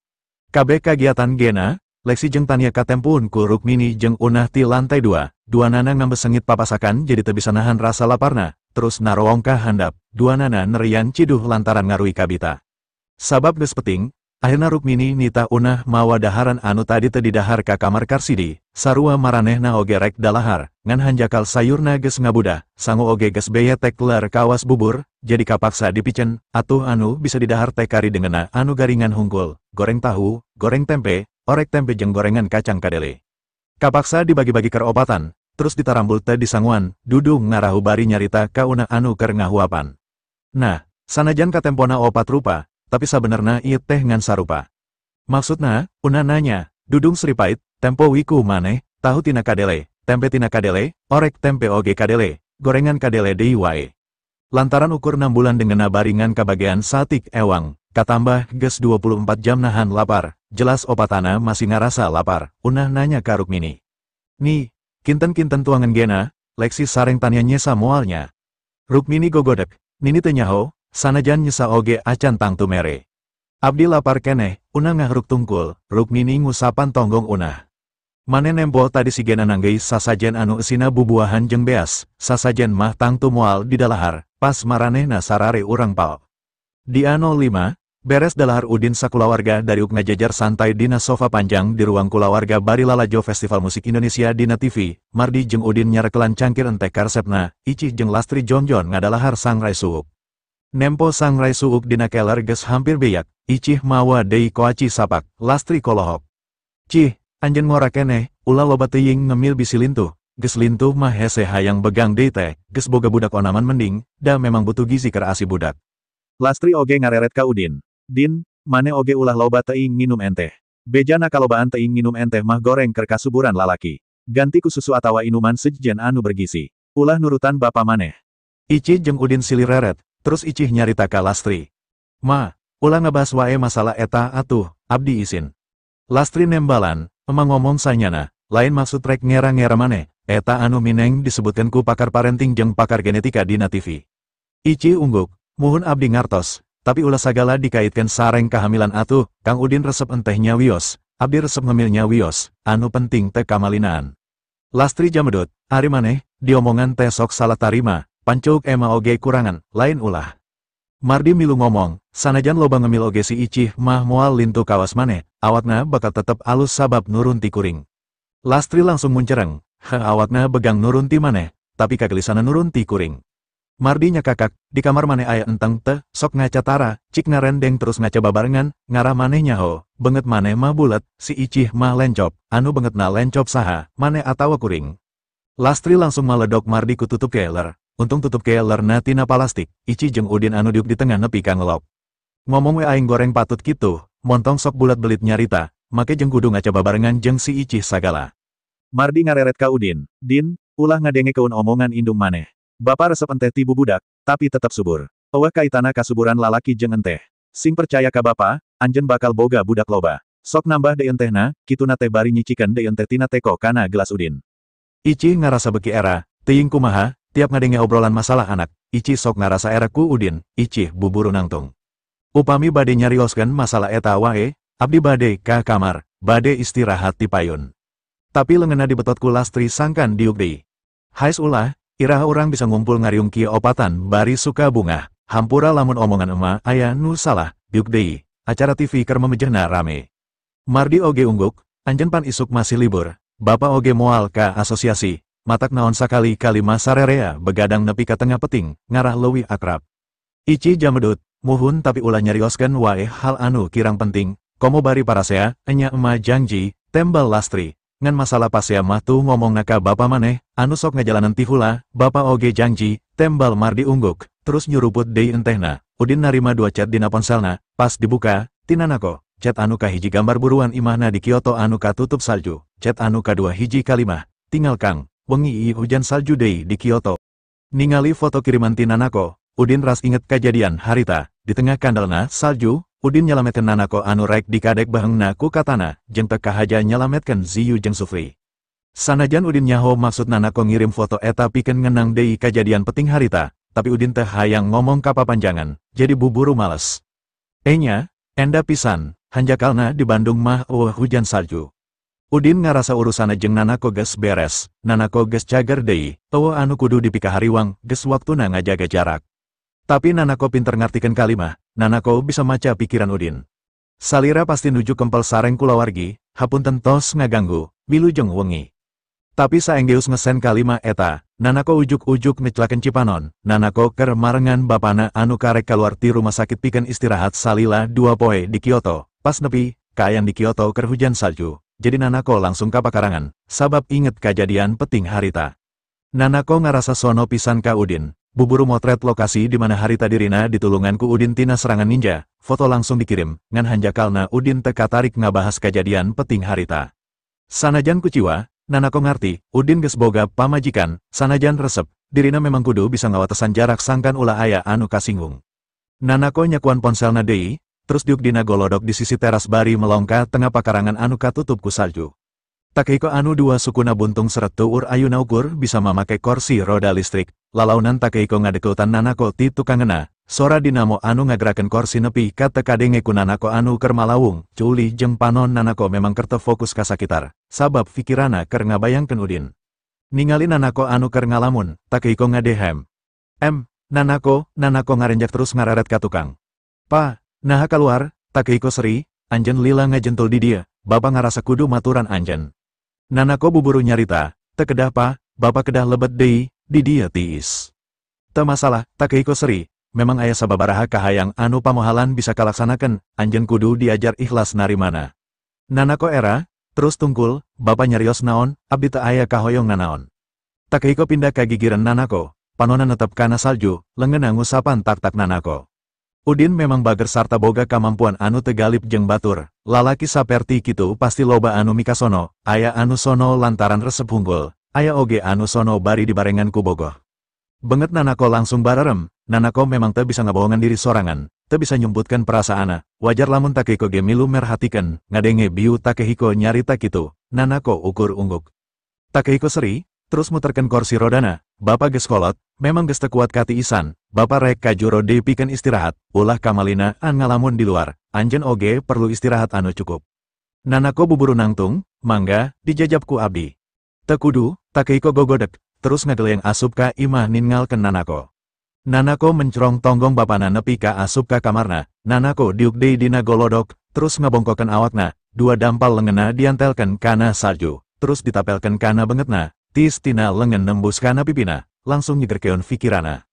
Kabeh kagiatan Gena, Lexi jeung Tania katempuun ku Rukmini jeung Unah ti lantai 2, duanana ngambes sengit papasakan jadi teu bisa nahan rasa laparna, terus narowong ka handap, duanana nerian ciduh lantaran ngarui kabita. Sabab geus peting, akhirna Rukmini nita Unah mawa daharan anu tadi teu didahar ka kamar Karsidi, sarua maranehna oge rek dalahar, ngan hanjakal sayurna geus ngabudah, sangu oge geus beyetek ler kawas bubur, jadi kapaksa dipicen, atuh anu bisa didahar teh kari dengena anu garingan hungkul, goreng tahu, goreng tempe, orek tempe jeung gorengan kacang kadele. Kapaksa dibagi-bagi keur opatan, terus ditarambul teh disanguan, Dudung ngarahu bari nyarita ka Unah anu keur ngahuapan. Nah, sanajan katempona opat rupa, tapi sabenerna ieu teh ngan sarupa. Maksudna, Unah nanya, Dudung seripait, tempo wiku maneh, tahu tina kadele, tempe tina kadele, orek tempe oge kadele, gorengan kadele deui wae. Lantaran ukur 6 bulan dengena baringan kabagean satik ewang, katambah geus 24 jam nahan lapar, jelas opatana masih ngarasa lapar, Unah nanya ka Rukmini. Nih, kinten-kinten tuangan Gena, Lexi sareng Tania nyesa moalnya. Rukmini gogodek, Nini teu nyaho, sanajan nyesa oge acan tangtu mere. Abdi lapar keneh, Unah ngahruk tungkul, Rukmini ngusapan tonggong Unah. Mane nempo tadi si Gena nanggei sasajen anu esina bubuahan jeung beas, sasajen mah tangtu moal di dalahar, pas maranehna sarare urang pao. Di A05, beres dalahar Udin sakulawarga dariuk ngajajar santai dina sofa panjang di ruang kulawarga bari lalajo Festival Musik Indonesia dina TV, Mardi jeung Udin nyarekelan cangkir entek karsepna, Icih jeung Lastri Jonjon ngadalahar sangrai suuk. Nempo sangrai suuk dina keler geus hampir beyak, Icih mawa deui koaci sapak, Lastri kolohok. Cih, Anjeun ngora keneh, ulah loba teuing ngemil bisi lintuh, geus lintuh mah hese hayang begang deui teh, geus boga budak onaman mending, da memang butuh gizi keur asi budak. Lastri oge ngareret ka Udin. Din, mane oge ulah loba teuing nginum enteh. Bejana kalobaan teuing nginum enteh mah goreng keur kasuburan lalaki. Ganti ku susu atawa inuman sejen anu bergizi. Ulah nurutan bapa maneh. Icih jeung Udin silih reret, terus Icih nyarita ka Lastri. Ma, ulah ngebahas wae masalah eta atuh, abdi isin. Lastri nembalan, emang ngomong sanyana, lain maksud rek ngera-ngera maneh, eta anu mineng disebutkeun ku pakar parenting jeung pakar genetika dina TV. Icih ungguk, muhun abdi ngartos, tapi ulah sagala dikaitkeun sareng kahamilan atuh, Kang Udin resep enteh nya wios, abdi resep ngemil nya wios, anu penting teh kamalinaan. Lastri jamedut, ari maneh, diomongan teh sok salah tarima, panceuk ema oge kurangan, lain ulah. Mardi milu ngomong, sanajan loba ngemil oge si Icih mah moal lintu kawas maneh, awakna bakal tetep alus sabab nurun ti kuring. Lastri langsung muncereng, heh awakna begang nurun ti maneh, tapi kagelisana nurun ti kuring. Mardi nyakakak, di kamar maneh aya enteng teh, sok ngaca tara, cik ngarendeng terus ngaca babarengan, ngarah maneh nyaho, benget maneh mah bulet, si Icih mah lencop, anu bengetna lencop saha, maneh atawa kuring. Lastri langsung maledok Mardi ku tutup keler. Untung tutup kelerna tina palastik, Icih jeung Udin anu diuk di tengah nepi ka ngelok. Ngomong we aing goreng patut kitu, montong sok bulat belit nyarita, make jeung kudu ngaca babarengan jeung si Icih sagala. Mardi ngareret ka Udin, Din, ulah ngadengekeun omongan indung maneh. Bapa resep enteh ti bubudak, tapi tetep subur. Eueuh kaitana kasuburan lalaki jeung enteh. Sing percaya ka bapa, anjeun bakal boga budak loba. Sok nambah deui entehna, kituna teh bari nyicikeun deui enteh tina teko kana gelas Udin. Icih ngarasa beuki era, teuing kumaha, tiap ngadenge obrolan masalah anak, Icih sok ngarasa era ku Udin, Icih buburu nangtung. Upami bade nyarioskeun masalah eta wae, abdi bade ka kamar, bade istirahat ti payun. Tapi leungeunna dibetot ku Lastri sangkan diuk deui. Haes ulah, iraha urang bisa ngumpul ngariung kieu opatan bari suka bungah, hampura lamun omongan ema aya nu salah, diuk deui, acara TV keur memejehna rame. Mardi oge ungguk, anjeun pan isuk masih libur, bapa oge moal ka asosiasi. Matak naon sakali-kali masarerea begadang nepi ka tengah peting, ngarah leuwih akrab. Icih jamedut, muhun tapi ulah nyarioskeun wae hal anu kirang penting, komo bari parasea, enya ema janji, tembal Lastri, ngan masalah pasea mah tuh ngomongna ka bapa maneh, anu sok ngajalanan ti hula, bapa oge janji, tembal Mardi ungguk, terus nyuruput deui entehna, Udin narima 2 chat dina ponselna, pas dibuka, tina Nako, chat anu kahiji gambar buruan imahna di Kyoto anu katutup salju, chat anu kadua hiji kalimah, tinggal Kang. Wengi hujan salju deui di Kyoto. Ningali foto kiriman ti Nanako, Udin ras inget kajadian harita, di tengah kandalna salju, Udin nyalametkeun Nanako anu rek dikadek baheungna ku katana, jeung teu kahaja nyalametkeun Ziyu jeung Sufri. Sanajan Udin nyaho maksud Nanako ngirim foto eta pikeun ngenang deui kajadian penting harita, tapi Udin teh hayang ngomong kapapanjangan, jadi buburu males. Enya, enda pisan, hanjakalna di Bandung mah eueuh hujan salju. Udin ngarasa urusana jeung Nanako geus beres, Nanako geus cager deui, eueuh anu kudu dipikahariwang, geus waktuna ngajaga jarak. Tapi Nanako pinter ngartikeun kalimah, Nanako bisa maca pikiran Udin. Salira pasti nuju kempel sareng kulawargi, hapunten tos ngaganggu, wilujeng wengi. Tapi saenggeus ngesen kalimah eta, Nanako ujuk-ujuk ngeclakeun cipanon, Nanako keur marengan bapana anu karek kaluar ti rumah sakit pikeun istirahat salila 2 poe di Kyoto, pas nepi, kaayaan di Kyoto keur hujan salju. Jadi Nanako langsung ka pakarangan, sabab inget kajadian peting harita. Nanako ngarasa sono pisan ka Udin, buburu motret lokasi di mana harita dirina ditulungan ku Udin tina serangan ninja, foto langsung dikirim, ngan hanjakalna Udin teka tarik ngabahas kajadian peting harita. Sanajan kuciwa, Nanako ngarti, Udin geus boga pamajikan, sanajan resep, dirina memang kudu bisa ngawatesan jarak sangkan ulah aya anu kasinggung. Nanako nyakuan ponselna deui, terus diuk dina golodok di sisi teras bari melongka tengah pakarangan anu katutup ku salju. Takehiko anu 2 sukuna buntung seret tuur ayuna ukur bisa mamake kursi roda listrik, lalaunan Takehiko ngadekeutan Nanako ti tukangena, sora dinamo anu ngagerakeun kursi nepi ka teu kadenge ku Nanako anu keur malawung, culi jeung panon Nanako memang keur teu fokus ka sakitar, sabab pikirana keur ngabayangkeun Udin. Ningali Nanako anu keur ngalamun, Takehiko ngadehem. Nanako, Nanako ngarenjak terus ngareret ka tukang. Pa, naha kaluar, Takehiko seri, anjeun lila ngajentul di dia, bapa ngarasa kudu maturan anjeun. Nanako buburu nyarita, teu kedah pa, bapa kedah lebet deui, di dia tiis. Teu masalah, Takehiko seri, memang aya sababaraha kahayang anu pamohalan bisa kalaksanakeun, anjeun kudu diajar ikhlas narimana. Nanako era, terus tungkul, Bapa nyarios naon, abdi teu aya kahoyong nanaon. Takehiko pindah ka gigireun Nanako, panona netep kana salju, leungeunna ngusapan tak-tak Nanako. Udin memang bager sarta boga kamampuan anu teu galip jeung batur, lalaki saperti kitu pasti loba anu mikasono, aya anu sono lantaran resep hunggul, aya oge anu sono bari dibarengan ku bogoh. Banget Nanako langsung bararem, Nanako memang teu bisa ngabohongan diri sorangan, teu bisa nyumputkeun perasaanna, wajar lamun Takehiko ge milu merhatikeun, ngadenge biu Takehiko nyarita kitu, Nanako ukur ungguk. Takehiko seri, terus muterkeun kursi rodana, Bapa geus kolot, memang geus teu kuat katiisan, Bapa rek ka jero deui pikeun istirahat, ulah kamalina an ngalamun di luar, anjeun oge perlu istirahat anu cukup. Nanako buburu nangtung, mangga, dijajab ku abdi. Teu kudu, Takehiko gogodek, terus ngageleng asup ka imah ninggalkeun Nanako. Nanako mencrong tonggong bapana nepi ka asup ka kamarna, Nanako diuk deui dina golodok, terus ngabongkokeun awakna, dua dampal leungeunna diantelkeun kana salju, terus ditapelkeun kana beungeutna, tis tina leungeun nembus kana pipina, langsung nyegerkeun fikirana.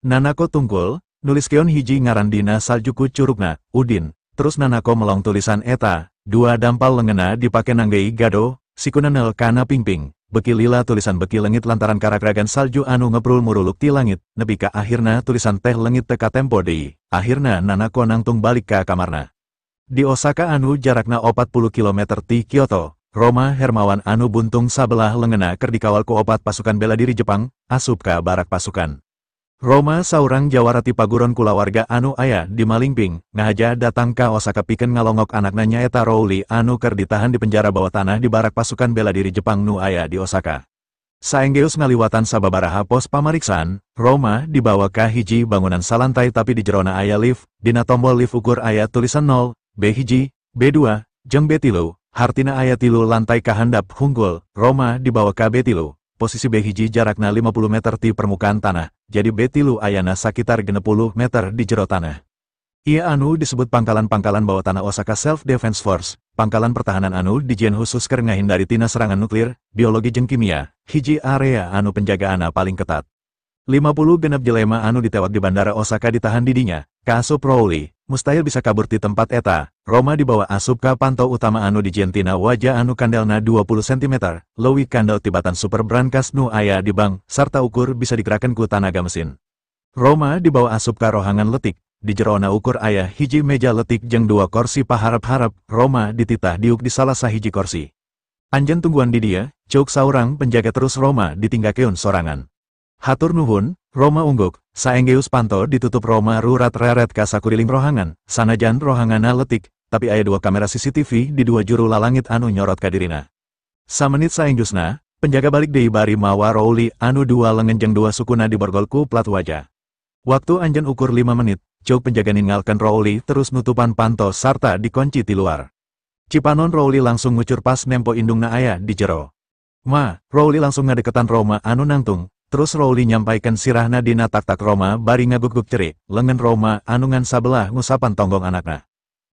Nanako tungkul, nuliskeun hiji ngaran dina salju ku curugna, Udin, terus Nanako melong tulisan eta, dua dampal leungeunna dipake nanggei gado, sikuna nel kana pingping, beki lila tulisan beki leungit lantaran karagragan salju anu ngebrul muruluk ti langit, nepi ka akhirna tulisan teh leungit teu katempo deui, akhirna Nanako nangtung balik ka kamarna. Di Osaka anu jarakna 40 km ti Kyoto, Roma Hermawan anu buntung sabelah leungeunna keur dikawal ku opat pasukan bela diri Jepang, asup ka barak pasukan. Roma saurang jawara ti paguron kulawarga anu aya di Malingping, ngahaja datang ka Osaka pikeun ngalongok anakna nyaeta Rouli anu keur ditahan di penjara bawah tanah di barak pasukan bela diri Jepang nu aya di Osaka. Saenggeus ngaliwatan sababaraha pos pamariksaan, Roma dibawa ka hiji bangunan salantai tapi di jerona aya lift, dina tombol lift ukur aya tulisan 0, B1, B2, jeung B3, hartina aya 3 lantai kahandap hunggul, Roma dibawa ka B3. Posisi B1 jarakna 50 meter ti permukaan tanah, jadi B3 ayana sakitar 60 meter di jero tanah. Ieu anu disebut pangkalan-pangkalan bawah tanah Osaka Self Defense Force, pangkalan pertahanan anu dijieun khusus keur ngahindari tina serangan nuklir, biologi jeung kimia, hiji area anu penjagaanna paling ketat. 56 jelema anu ditewak di bandara Osaka ditahan di dinya, kaasup Rouli, mustahil bisa kabur ti tempat eta, Roma dibawa asup ka pantau utama anu dijieun tina wajah anu kandelna 20 cm, leuwih kandel tibatan super brankas nu aya di bank, sarta ukur bisa digerakeun ku tanaga mesin. Roma dibawa asup ka rohangan letik, di jerona ukur aya hiji meja letik jeung dua korsi paharap-harap, Roma dititah diuk di salah sahiji korsi. Anjeun tungguan di dieu, ceuk saurang penjaga terus Roma ditinggakeun sorangan. Hatur nuhun, Roma ungguk, saenggeus panto ditutup Roma rurat reret ka sakuriling rohangan, sanajan rohanganna letik, tapi aya dua kamera CCTV di dua juru lalangit anu nyorot ka dirina. Samenit saenggeusna, penjaga balik deui bari mawa Rouli anu dua leungeun jeung dua sukuna diborgol ku plat wajah. Waktu anjeun ukur 5 menit, ceuk penjaga ninggalkeun Rouli terus nutupan panto sarta dikunci ti luar. Cipanon Rouli langsung ngucur pas nempo indungna aya di jero. Ma, Rouli langsung ngadeketan Roma anu nangtung. Terus Rouli nyampaikan sirahna dina tak-tak Roma bari ngaguk-guk ceri, lengan Roma anu ngan sabelah ngusapan tonggong anakna.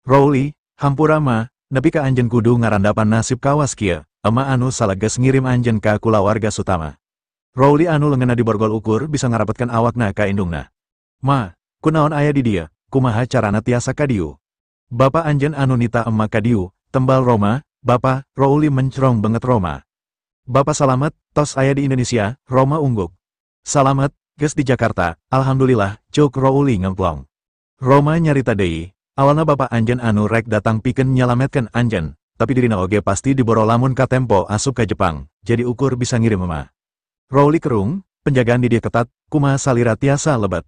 Rouli, hampura ma, nepi ka anjeun kudu ngarandapan nasib kawas kieu, ema anu salages ngirim anjeun ka kulawarga Sutama. Rouli anu leungeunna diborgol ukur bisa ngarapetkeun awakna ka indungna. Ma, kunaon aya di dieu, kumaha carana tiasa ka dieu? Bapa anjeun anu nita ema ka dieu, tembal Roma, bapa, Rouli mencrong banget Roma. Bapa salamet, tos aya di Indonesia, Roma ungguk. Salamet, geus di Jakarta, alhamdulillah, ceuk Rouli ngemplong. Roma nyarita deui, awalna bapa anjeun anu rek datang pikeun nyalametkeun anjeun, tapi dirina oge pasti diboro lamun katempo asup ka Jepang, jadi ukur bisa ngirim ema. Rouli kerung, penjagaan di dieu ketat, kumaha salira tiasa lebet.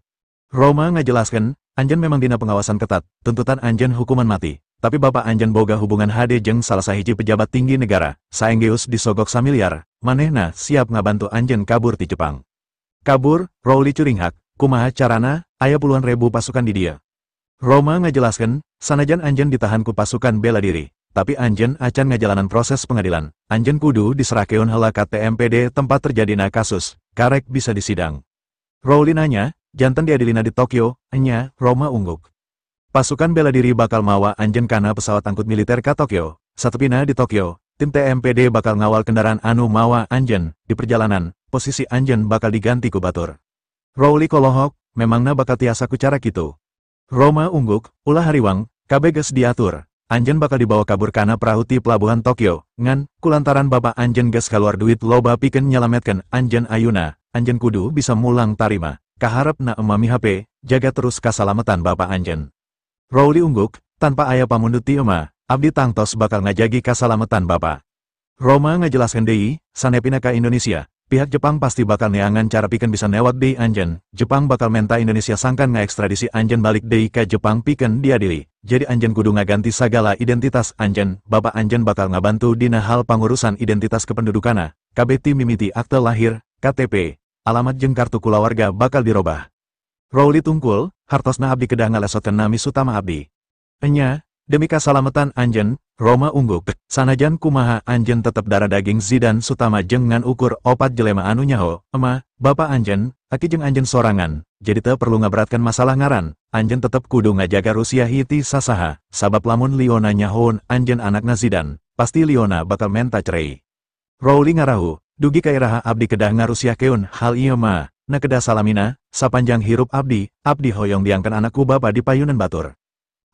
Roma ngajelaskeun, anjeun memang dina pengawasan ketat, tuntutan anjeun hukuman mati. Tapi bapa anjeun boga hubungan HD jeung salah sahiji pejabat tinggi negara, saenggeus disogok samiliar, manehna siap ngabantu anjeun kabur ti Jepang. Kabur, Rouli curinghak, kumaha carana, aya puluhan ribu pasukan di dieu. Roma ngajelaskeun, sanajan anjeun ditahan ku pasukan bela diri, tapi anjeun acan ngajalanan proses pengadilan, anjeun kudu diserahkeun heula ka TMPD tempat terjadina kasus, karek bisa disidang. Rouli nanya, janten diadilina di Tokyo, enya, Roma ungguk. Pasukan bela diri bakal mawa anjeun kana pesawat angkut militer ka Tokyo, satepina di Tokyo, tim TMPD bakal ngawal kendaraan anu mawa anjeun, di perjalanan, posisi anjeun bakal diganti ku batur. Rouli kolohok, memangna bakal tiasa ku cara kitu. Roma ungguk, ulah hariwang, kabeh geus diatur, anjeun bakal dibawa kabur kana perahu ti pelabuhan Tokyo, ngan, kulantaran bapa anjeun geus kaluar duit loba pikeun nyalametkeun anjeun ayuna, anjeun kudu bisa mulang tarima, kaharepna ema mihape, jaga terus kasalamatan bapa anjeun. Rowli ungguk, tanpa aya pamundut ti ema, abdi tangtos bakal ngajagi kasalamatan bapa. Roma ngajelaskeun deui, sanepina ka Indonesia, pihak Jepang pasti bakal neangan cara pikeun bisa newak deui anjeun. Jepang bakal menta Indonesia sangkan ngaekstradisi anjeun balik deui ka Jepang pikeun diadili. Jadi anjeun kudu ngaganti sagala identitas anjeun. Bapa anjeun bakal ngabantu dina hal pangurusan identitas kependudukanna, kabeh ti mimiti akte lahir, KTP, alamat jeung kartu kulawarga bakal dirobah. Rowli tungkul, hartosna abdi kedah ngalesotkeun nami Sutama abdi. Enya, demi kasalametan anjeun, Roma ungguk, sanajan kumaha anjeun tetep darah daging Zidan Sutama jeung ngan ukur opat jelema anu nyaho, ema, bapa anjeun, aki jeung anjeun sorangan, jadi teu perlu ngaberatkan masalah ngaran, anjeun tetep kudu ngajaga Rusia hiti sasaha, sabab lamun Liona nyahoun anjeun anakna Zidan, pasti Liona bakal menta cerai. Rowli ngarahu, dugi ka iraha abdi kedah ngarusiahkeun hal ieu mah, na kedah salamina, sapanjang hirup abdi, abdi hoyong diangkan anakku bapa di payunan batur.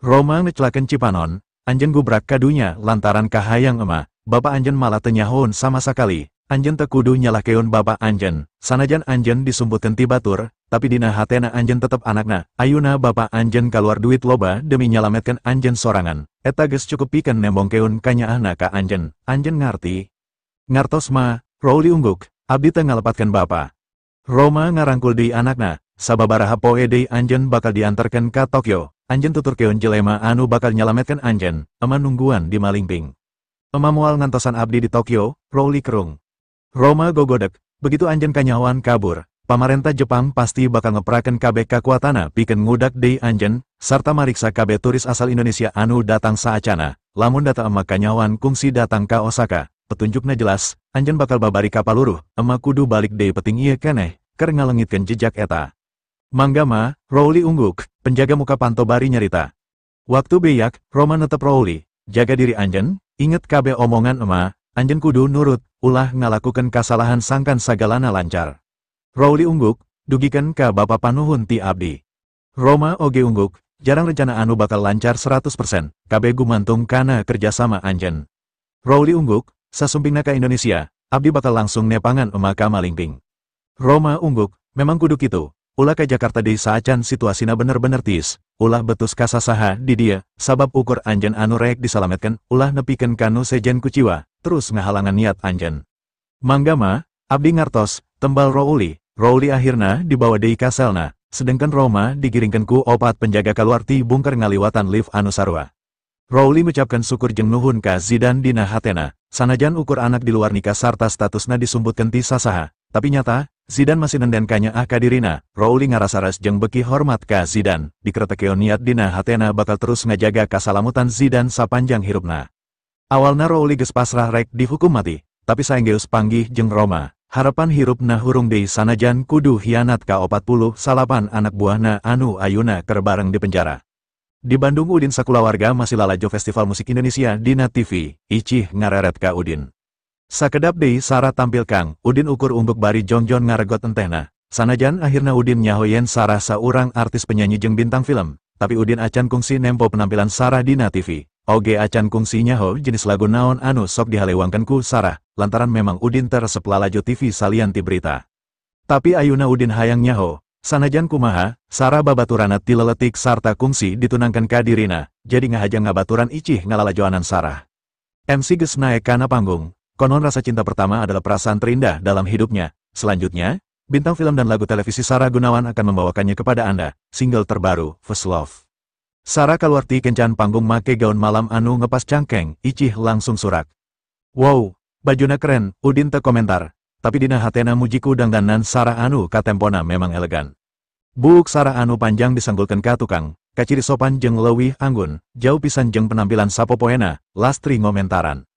Roma ngecelakeun Cipanon, anjeun gubrak kadunya lantaran kahayang ema, bapa anjeun malah teu nyahoun sama sakali, anjeun teu kudu nyalahkeun bapa anjeun, sanajan anjeun disumputkeun ti batur, tapi dina hatena anjeun tetep anakna, ayuna bapa anjeun kaluar duit loba demi nyalametkeun anjeun sorangan, eta geus cukup pikeun nembongkeun kanyaahna ka anjeun, anjeun ngarti. Ngartos ma, Rowli ungguk, abdi teu ngalepatkeun bapa. Roma ngarangkul deui anakna, sababaraha poe deui anjeun bakal diantarkeun ka Tokyo. Anjeun tuturkeun jelema anu bakal nyalametkeun anjeun, ema nungguan di Malingping. Ema moal ngantosan abdi di Tokyo, Rowli kerung. Roma gogodek, begitu anjeun kanyahoan kabur, pamarentah Jepang pasti bakal ngeprakeun kabeh kakuatana pikeun ngudak deui anjeun, sarta mariksa kabeh turis asal Indonesia anu datang saacana, lamun data ema kanyahoan kungsi datang ka Osaka, petunjukna jelas, anjeun bakal babari kapaluruh, ema kudu balik deui peting ieu keneh, keur ngalengitkeun jejak eta. Mangga ma, Rowli ungguk, penjaga muka panto bari nyarita. Waktu beyak, Roma netep Rowli, jaga diri anjeun, inget kabeh omongan ema, anjeun kudu nurut, ulah ngalakukeun kasalahan sangkan sagalana lancar. Rowli ungguk, dugikeun ka bapa panuhun ti abdi. Roma oge ungguk, jarang rencana anu bakal lancar 100%, kabeh gumantung kana kerjasama anjeun. Rowli ungguk, sasumpingna ka Indonesia, abdi bakal langsung nepangan ema ka Malingping. Roma ungguk, memang kudu kitu. Ulah ke Jakarta deui saacan situasina bener-bener tiis, ulah betus kasasaha di dia, sabab ukur anjeun anu rek disalametkeun, ulah nepikeun kanu sejen kuciwa, terus ngahalangan niat anjeun. Mangga ma, abdi ngartos, tembal Rowli, Rowli akhirna dibawa deui ka selna, sedengkeun Roma digiringkeun ku opat penjaga kaluar ti bungker ngaliwatan lift anu sarua. Rowli mengucapkan syukur jeung nuhun ka Zidan dina hatena, sanajan ukur anak di luar nikah sarta statusna disumputkeun ti sasaha, tapi nyata, Zidan masih nenden kanyaah ka dirina, Rowli ngarasa res jeung beki hormat ka Zidan, dikretekeun niat dina hatena bakal terus ngajaga kasalamutan Zidan sapanjang hirupna. Awalna Rowli geus pasrah rek dihukum mati, tapi saenggeus panggih jeung Roma, harapan hirupna hurung deui sanajan kudu hianat ka 48 anak buahna anu ayuna keur bareng di penjara. Di Bandung Udin sakulawarga masih lalajo Festival Musik Indonesia dina TV, Icih ngareret ka Udin. Sakedap deui Sarah tampil kang, Udin ukur ungguk bari jongjon ngaregot entehna. Sanajan akhirna Udin nyaho yen Sarah saurang artis penyanyi jeung bintang film, tapi Udin acan kungsi nempo penampilan Sarah dina TV. Oge acan kungsi nyaho jenis lagu naon anu sok dihalewangkeun ku Sarah, lantaran memang Udin teresep lalajo TV salian ti berita. Tapi ayuna Udin hayang nyaho, sanajan kumaha, Sarah babaturana ti leletik sarta kungsi ditunangkeun ka dirina, jadi ngahaja ngabaturan Icih ngalalajoanan Sarah. MC geus naek kana panggung. Konon rasa cinta pertama adalah perasaan terindah dalam hidupnya. Selanjutnya, bintang film dan lagu televisi Sarah Gunawan akan membawakannya kepada Anda, single terbaru, First Love. Sarah kaluar ti kencan panggung make gaun malam anu ngepas cangkeng, Icih langsung surak. Wow, bajuna keren, Udin teu komentar, tapi dina hatena mujiku dangdanan Sarah anu katempona memang elegan. Buuk Sarah anu panjang disanggulkeun ka tukang, kaciri sopan jeung leuwih anggun, jauh pisan jeung penampilan sapopoena, Lastri ngomentaran.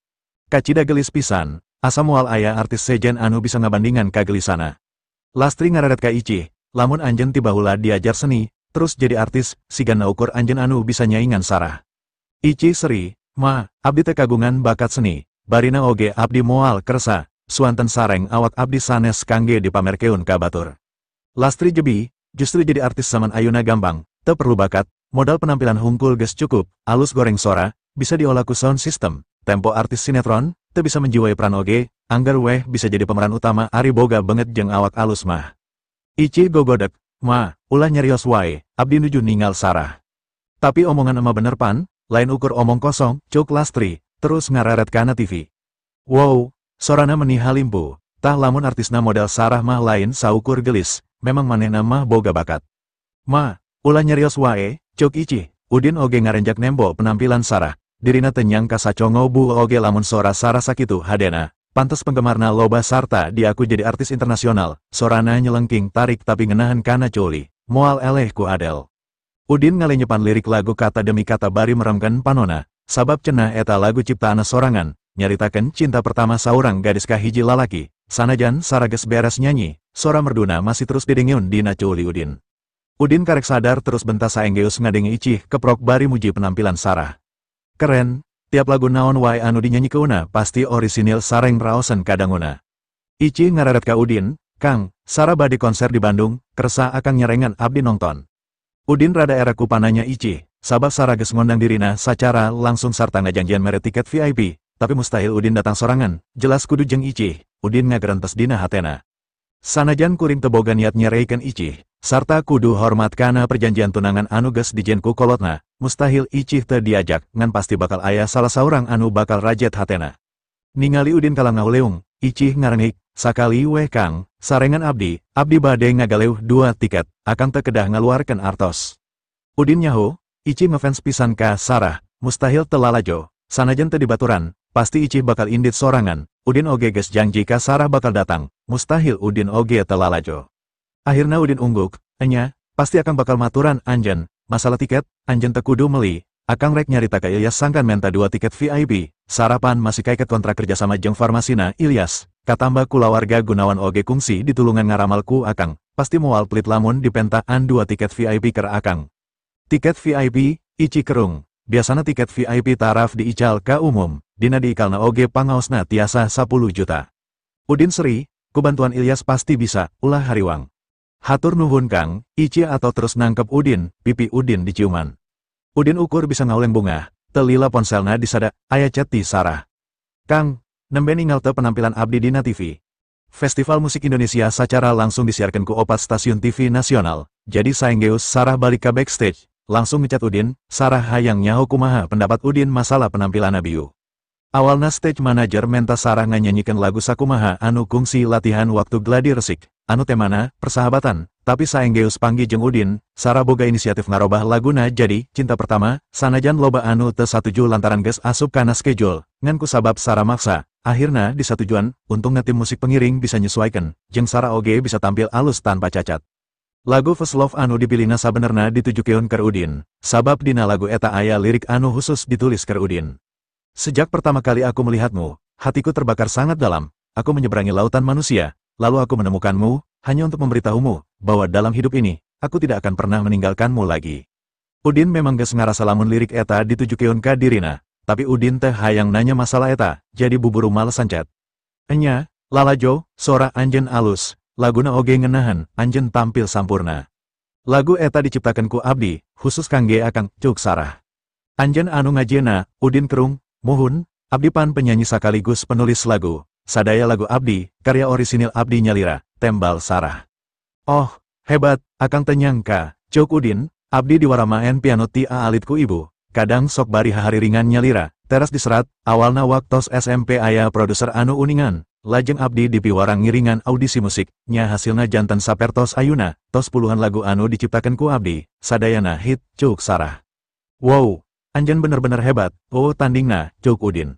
Kacida gelis pisan, asa moal aya artis sejen anu bisa ngabandingan ka gelisana. Lastri ngareret ka Icih, lamun anjeun ti baheula diajar seni, terus jadi artis, sigana ukur anjeun anu bisa nyaingan Sarah. Icih seri, ma, abdi teh kagungan bakat seni, barina oge abdi moal kersa, suanten sareng awak abdi sanes kangge dipamerkeun ka batur. Lastri jebi, justru jadi artis zaman ayuna gampang, teu perlu bakat, Modal penampilan hungkul geus cukup, alus goreng sora, bisa diolah ku sound system, tempo artis sinetron, teu bisa menjiwai peran oge, angger weh bisa jadi pemeran utama ari boga beungeut jeung awak alus mah. Icih gogodek, "Ma, ulah nyarios wae, abdi nuju ningal Sarah." "Tapi omongan ema bener pan, lain ukur omong kosong," cuk Lastri, terus ngareret kana TV. "Wow, sorana meni halimpu, tah lamun artisna model Sarah mah lain saukur gelis, memang manehna mah boga bakat." "Ma, ulah nyarios wae," cuk Icih. Udin oge ngarenjak nembo penampilan Sarah, dirina teu nyangka sacongo bu oge lamun sora Sarah sakitu hadena, pantes penggemarna loba sarta diaku jadi artis internasional, sorana nyelengking tarik tapi ngenahan kana culi, moal eleh ku Adele. Udin ngalenyepan lirik lagu kata demi kata bari meremkeun panona, sabab cenah eta lagu ciptaanna sorangan, nyaritakeun cinta pertama saurang gadis ka hiji lalaki. Sanajan Sarah geus beres nyanyi, sora merduna masih terus didengeun dina culi Udin. Udin karek sadar terus bentas saenggeus ngadenge Icih keprok bari muji penampilan Sarah. "Keren, tiap lagu naon wae anu dinyanyikeunna pasti orisinil sareng raosen kadanguna." Icih ngareret ka Udin, "Kang, Sarah bade konser di Bandung, kersa akang nyarengan abdi nongton." Udin rada era ku pananya Icih, sabab Sarah geus ngondang dirina sacara langsung sarta ngajanjian mere tiket VIP, tapi mustahil Udin datang sorangan, jelas kudu jeung Icih. Udin ngagerentes dina hatena. Sanajan kuring teu boga niat nyereikeun Icih, sarta kudu hormat kana perjanjian tunangan anu geus dijieun ku kolotna, mustahil Icih teu diajak, ngan pasti bakal aya salah saurang anu bakal rajet hatena. Ningali Udin kalah ngahuleung, Icih ngarengik, "Sakali weh Kang, sarengan abdi, abdi bade ngagaleuh 2 tiket, akang teu kedah ngaluarkeun artos." Udin nyaho, Icih ngefans pisan ka Sarah, mustahil teu lalajo, sanajan teu dibaturan, pasti Icih bakal indit sorangan. Udin oge geus janji ka Sarah bakal datang, mustahil Udin oge teu lalajo. Akhirna Udin ungguk, "Enya, pasti akang bakal maturan anjeun, masalah tiket, anjeun teu kudu meuli, akang rek nyarita ka Ilyas sangkan menta 2 tiket VIP, Sarah pan masih kaiket kontrak kerjasama jeung farmasina Ilyas, katamba kulawarga Gunawan oge kungsi ditulungan ngaramal ku akang, pasti moal pelit lamun dipentaan 2 tiket VIP keur akang." "Tiket VIP?" Icih kerung, biasana tiket VIP taraf diical ka umum, dina diikalna oge pangaosna tiasa 10 juta. Udin seri, "Ku bantuan Ilyas pasti bisa, ulah hariwang." "Hatur nuhun Kang," Icih atau terus nangkep Udin, pipi Udin diciuman. Udin ukur bisa ngauleng bunga, telila ponselna disada, aya chat ti Sarah. "Kang, nembe ningal teu penampilan abdi dina TV." Festival Musik Indonesia secara langsung disiarkan ku 4 stasiun TV nasional, jadi saenggeus Sarah balik ke backstage, langsung ngechat Udin, Sarah hayang nyaho kumaha pendapat Udin masalah penampilan Abiu. Awalna stage manager menta Sarah nganyanyikan lagu sakumaha anu kungsi latihan waktu gladi resik, anu temana, persahabatan, tapi saenggeus panggi jeung Udin, Sarah boga inisiatif ngarobah laguna jadi, Cinta Pertama, sanajan loba anu teu satuju lantaran geus asup kana schedule, ngan kusabab Sarah maksa, akhirna disatujuan, untungna tim musik pengiring bisa nyesuaikan, jeung Sarah oge bisa tampil alus tanpa cacat. Lagu First Love anu dipilihna sabenerna ditujukeun keur Udin, sabab dina lagu eta aya lirik anu khusus ditulis keur Udin. Sejak pertama kali aku melihatmu, hatiku terbakar sangat dalam, aku menyeberangi lautan manusia, lalu aku menemukanmu, hanya untuk memberitahumu, bahwa dalam hidup ini, aku tidak akan pernah meninggalkanmu lagi. Udin memang geus ngarasa lamun lirik eta ditujukeun ka dirina, tapi Udin teh hayang nanya masalah eta, jadi buburu malesan chat. "Enya, lalajo, sora anjeun alus, laguna oge ngenahan, anjeun tampil sampurna. Lagu eta diciptakan ku abdi, khusus kangge akang," cuk Sarah. "Anjeun anu ngajieuna?" Udin kerung, "Muhun, abdi pan penyanyi sekaligus penulis lagu, sadaya lagu abdi, karya orisinil abdi nyalira," tembal Sarah. "Oh, hebat, akang teu nyangka," cuk Udin, "abdi diwaramaen piano ti aalit ku ibu, kadang sok bari hahariringan nyalira, teras diserat, awalna waktos SMP aya produser anu uningan, lajeng abdi dipiwarang ngiringan audisi musik, nya hasilna janten sapertos ayuna, tos puluhan lagu anu diciptakan ku abdi, sadayana hit," cuk Sarah. "Wow, anjeun bener-bener hebat, oh tandingna," cuk Udin.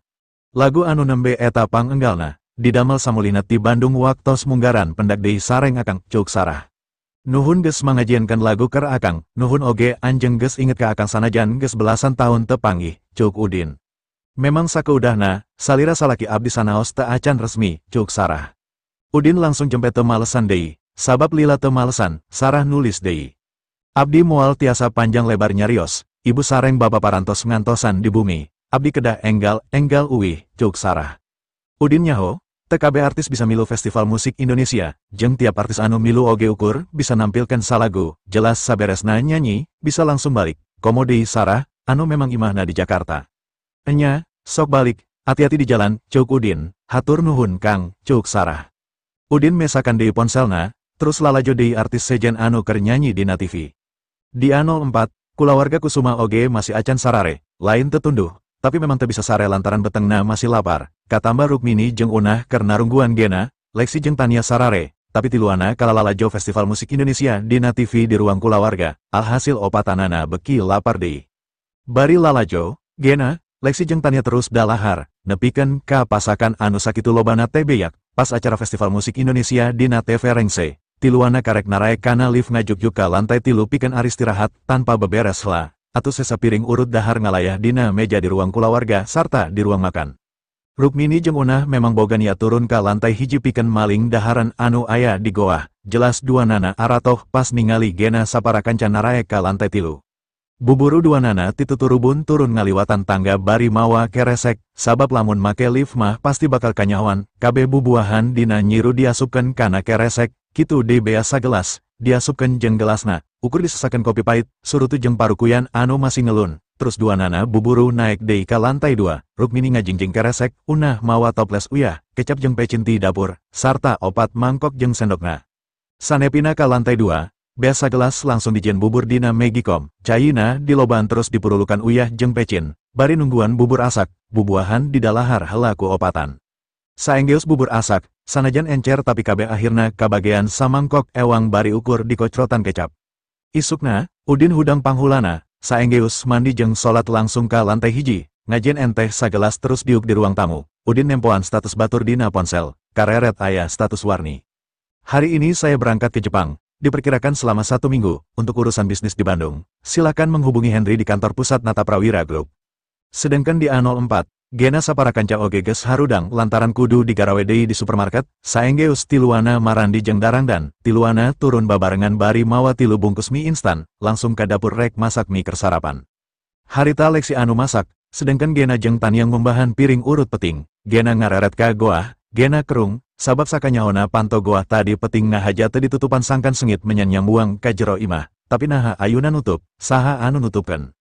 Lagu anu nembe eta pangenggalna, didamel samulina ti Bandung waktos munggaran pendak deui sareng akang, cuk Sarah. "Nuhun geus mangajiankeun lagu keur akang, nuhun oge anjeun geus inget ka akang sanajan geus belasan tahun teu panggih," cuk Udin. "Memang sakeudahna, salira salaki abdi sanaos teu acan resmi," cuk Sarah. Udin langsung jempe teu malesan deui, sabab lila teu malesan, Sarah nulis deui. "Abdi moal tiasa panjang lebar nyarios, ibu sareng bapa parantos ngantosan di bumi, abdi kedah enggal, enggal uwih," cuk Sarah. Udin nyaho, TKB artis bisa milu Festival Musik Indonesia, jeung tiap artis anu milu oge ukur, bisa nampilkan salagu, jelas saberesna nyanyi, bisa langsung balik, Komo deui Sarah, anu memang imahna di Jakarta. Enya, sok balik, hati-hati di jalan, ceuk Udin, hatur nuhun Kang, ceuk Sarah. Udin mesakan deui ponselna, terus lalajo deui artis sejen anu keur nyanyi dina TV. Di A04, kulawarga Kusuma oge masih acan sarare, lain teu tunduh, tapi memang teu bisa sare lantaran betengna masih lapar. Katamba Rukmini jeung Unah keur narungguan Gena, Lexi jeung Tania sarare, tapi tiluana kalalalajo Festival Musik Indonesia dina TV di ruang kulawarga, alhasil opatanana beki lapar deui. Bari lalajo, Gena, Lexi jeung Tania terus dalahar, nepikeun ka pasakan anu sakitu lobana teh beyak, pas acara Festival Musik Indonesia dina TV rengse, tiluana karek naraek kana lift ngajuk-juk ka lantai 3 pikeun aristirahat tanpa beberes lah, atuh sesa piring urut dahar ngalayah dina meja di ruang kulawarga sarta di ruang makan. Rukmini jeung Unah memang boga niat turun ka lantai 1 pikeun maling daharan anu aya di goah, jelas dua nana aratoh pas ningali Gena saparakanca naraek ka lantai 3. Buburu dua nana tituturubun turun ngaliwatan tangga bari mawa keresek, sabab lamun make lift mah pasti bakal kanyahoan, kabeh bubuahan dina nyiru diasupkeun kana keresek, kitu deui bea sagelas, diasupkeun jeung gelasna, ukur disesakeun kopi pahit, surutu jeung parukuyan anu masih ngelun. Terus dua nana buburu naik deui ka lantai 2, Rukmini ngajingjing keresek, Unah mawa toples uyah, kecap jeung pecin ti dapur, sarta 4 mangkok jeung sendokna. Sanepina ka lantai 2, bea sagelas langsung dijieun bubur dina Magicom, caina diloban terus dipurulukan uyah jeung pecin, bari nungguan bubur asak, bubuahan didalahar heula ku opatan. Saenggeus bubur asak, sanajan encer tapi kabeh akhirna kabagean samangkok ewang bari ukur dikocrotan kecap. Isukna, Udin hudang panghulana, saenggeus mandi jeung salat langsung ka lantai 1, ngajieun enteh sagelas terus diuk di ruang tamu. Udin nempoan status batur dina ponsel, kareret aya status warni. Hari ini saya berangkat ke Jepang, diperkirakan selama 1 minggu, untuk urusan bisnis di Bandung. Silakan menghubungi Henry di kantor pusat Nata Prawira Group. Sedangkan di A04, Gena saparakanca oge geus harudang lantaran kudu digarawe deui di supermarket, saenggeus tiluana marandi jeung darangdan, tiluana turun babarengan bari mawa 3 bungkus mie instan, langsung ka dapur rek masak mie keur sarapan. Harita Lexi anu masak, sedangkan Gena jeung Tania ngumbahan piring urut peting, Gena ngareret ka goah, Gena kerung, sabab sakanyahona panto goah tadi peting ngahaja teu ditutupan sangkan sengit menyan buang ka jero imah, tapi naha ayuna nutup, saha anu nutupkeun.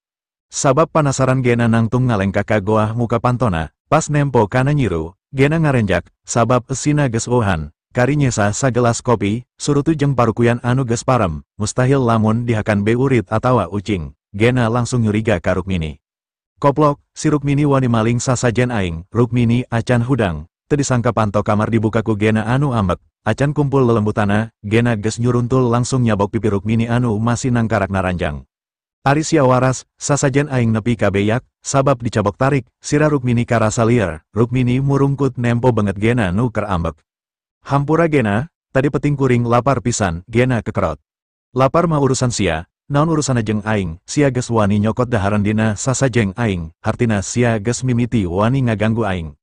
Sabab panasaran Gena nangtung ngalengkah ka goah muka pantona, pas nempo kana nyiru, Gena ngarenjak, sabab esina geus ohan, kari nyesa sagelas kopi, surutu jeung parukuyan anu geus parem, mustahil lamun dihakan beurit atawa ucing, Gena langsung nyuriga ka Rukmini. Koplok, si Rukmini wani maling sasajen aing, Rukmini acan hudang, teu disangka panto kamar dibuka ku Gena anu ambek, acan kumpul lelembutana, Gena geus nyuruntul langsung nyabok pipi Rukmini anu masih nangkarak naranjang. Ari sia waras, sasajen aing nepi ka beyak, sabab dicabok tarik, sira Rukmini karasa liar, Rukmini murungkut nempo banget Gena nu keur ambek. Hampura Gena, tadi peting kuring lapar pisan, Gena kekerot. Lapar mah urusan sia, naon urusanna jeung aing, sia geus wani nyokot daharan dina sasajeng aing, hartina sia geus mimiti wani ngaganggu aing.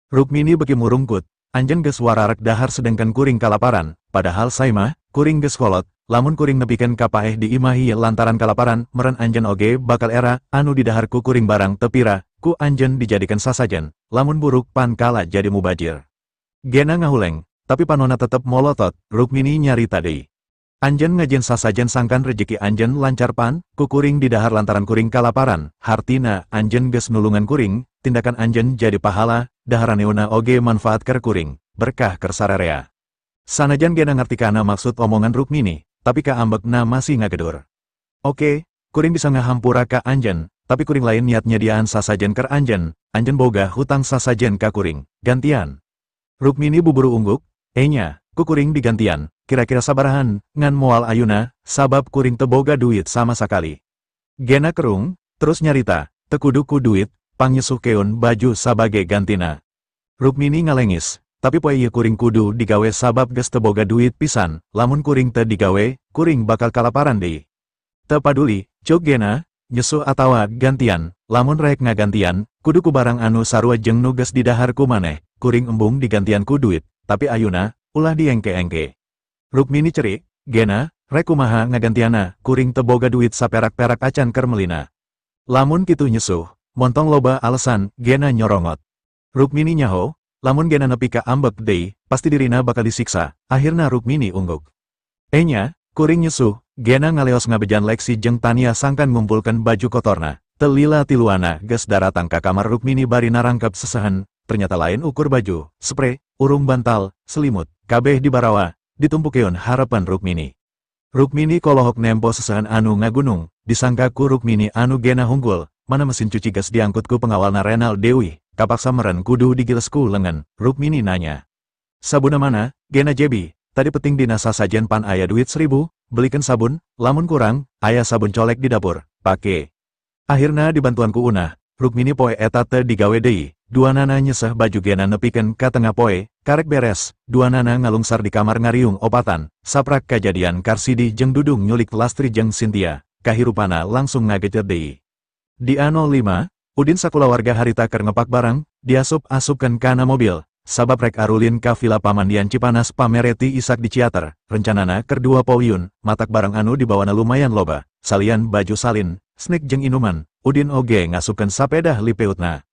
Rukmini beki murungkut, anjeun geus wararek dahar sedengkeun kuring kalaparan, padahal saimah, kuring geus kolot. Lamun kuring nepikeun ka paeh di imah ieu lantaran kalaparan, meren anjeun oge bakal era, anu didahar ku kuring barang tepira, ku anjeun dijadikan sasajen, lamun buruk pan kala jadi mubajir. Gena ngahuleng, tapi panona tetep molotot, Rukmini nyarita deui. Anjeun ngajieun sasajen sangkan rejeki anjeun lancar pan, ku kuring didahar lantaran kuring kalaparan, hartina anjeun geus nulungan kuring, tindakan anjeun jadi pahala, daharaneuna oge manfaat keur kuring, berkah keur sararea. Sanajan Gena ngarti kana maksud omongan Rukmini, tapi ka ambekna masih ngagedur. Oke, kuring bisa ngahampura ka anjen, tapi kuring lain niat nyediaan sasajen ker anjen, anjen boga hutang sasajen ka kuring, gantian. Rukmini buburu ungguk, enya, ku kuring digantian, kira-kira sabarahan, ngan moal ayuna, sabab kuring teboga duit sama sakali. Gena kerung, terus nyarita, tekudu ku duit, pangnyusukeun baju sabage gantina. Rukmini ngalengis. Tapi poe ieu kuring kudu digawe sabab geus teu boga duit pisan, lamun kuring teu digawe, kuring bakal kalaparan deui. Teu paduli, ceuk Gena, nyesuh atawa gantian, lamun rek ngagantian, kudu ku barang anu sarua jeung nu geus didahar ku maneh, kuring embung digantian ku duit, tapi ayuna, ulah diengke-engke. Rukmini cerik, Gena, rek kumaha ngagantiana, kuring teu boga duit saperak-perak acan keur melina. Lamun kitu nyesuh, montong loba alasan, Gena nyorongot. Rukmini nyaho, lamun Gena nepi ka ambek deui, pasti dirina bakal disiksa, akhirna Rukmini ungguk. Enya, kuring nyesuh, Gena ngaleos ngabejan Lexi jeung Tania sangkan ngumpulkeun baju kotorna. Teu lila tiluana geus daratang ka kamar Rukmini bari narangkep sesehen, ternyata lain ukur baju, spray, urung bantal, selimut, kabeh dibarawa, ditumpukeun harapan Rukmini. Rukmini kolohok nempo sesehen anu ngagunung, disangka ku Rukmini anu Gena hunggul, mana mesin cuci geus diangkut ku pengawalna Renal Dewi, kapaksa meren kudu digiles ku lengan, Rukmini nanya. Sabuna mana, Gena Jebi, tadi peting dina sasajen pan aya duit 1000, belikan sabun, lamun kurang, aya sabun colek di dapur, pake. Akhirna dibantuan ku Unah, Rukmini poe eta teu digawe deui, duanana nyeseh baju Gena nepikeun ka tengah poe, karek beres, duanana ngalungsar di kamar ngariung opatan, saprak kajadian Karsidi jeung Dudung nyulik Lastri jeung Cynthia, kahirupana langsung ngagejer deui. Di A05, Udin sakulawarga harita keur ngepak barang, diasup-asupkeun kana mobil, sabab rek arulin ka vila pamandian Cipanas pamereti isak di Ciater, rencanana keur 2 poyun, matak barang anu dibawana lumayan loba, salian baju salin, snack jeung inuman, Udin oge ngasupkeun sapedah lipeutna.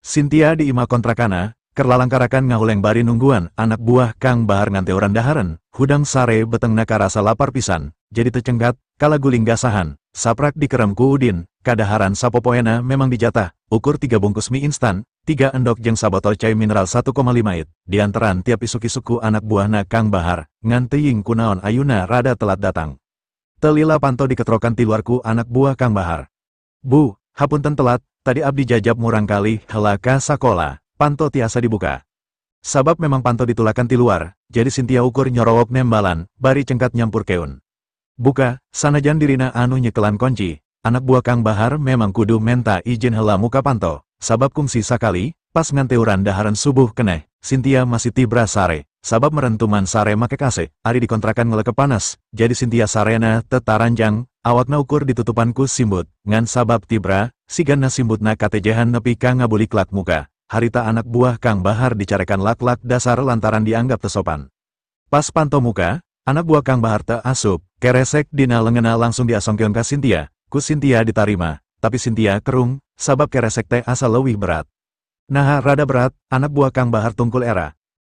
Cynthia di imah kontrakana, keur lalangkarakan ngahuleng bari nungguan anak buah Kang Bahar nganteuran dahareun, hudang sare betengna karasa lapar pisan, jadi tecengkat, kala guling gasahan, saprak dikerem ku Udin, kadaharan sapopoena memang dijatah, ukur 3 bungkus mie instan, 3 endok jeung sabotol cai mineral 1,5 it, diantaran tiap isuk-isuk ku anak buahna Kang Bahar, ngan teuing kunaon ayuna rada telat datang. Telila panto diketrokan tiluarku anak buah Kang Bahar. Bu, hapunten telat, tadi abdi jajab murang kali hela ka sakola, panto tiasa dibuka. Sabab memang panto ditulakan tiluar, jadi Cynthia ukur nyorowok nembalan, bari cengkat nyampur keun. Buka, sanajan dirina anu nyekelan kunci, anak buah Kang Bahar memang kudu menta izin hela muka panto, sabab kungsi sakali, pas nganteuran daharan subuh keneh, Cynthia masih tibra sare, sabab merentuman sare make kase, ari dikontrakan ngeleke panas, jadi Cynthia sarena tetaranjang, awakna ukur ditutupan ku simbut, ngan sabab tibra, sigana simbutna katejehan nepi ka ngabuliklak muka, harita anak buah Kang Bahar dicarekan lak-lak dasar lantaran dianggap tesopan. Pas panto muka, anak buah Kang Bahar teu asup, keresek dina lengena langsung diasongkeun ka Cynthia, ku Cynthia ditarima, tapi Cynthia kerung, sabab keresek teh asa leuwih berat. Naha rada berat, anak buah Kang Bahar tungkul era.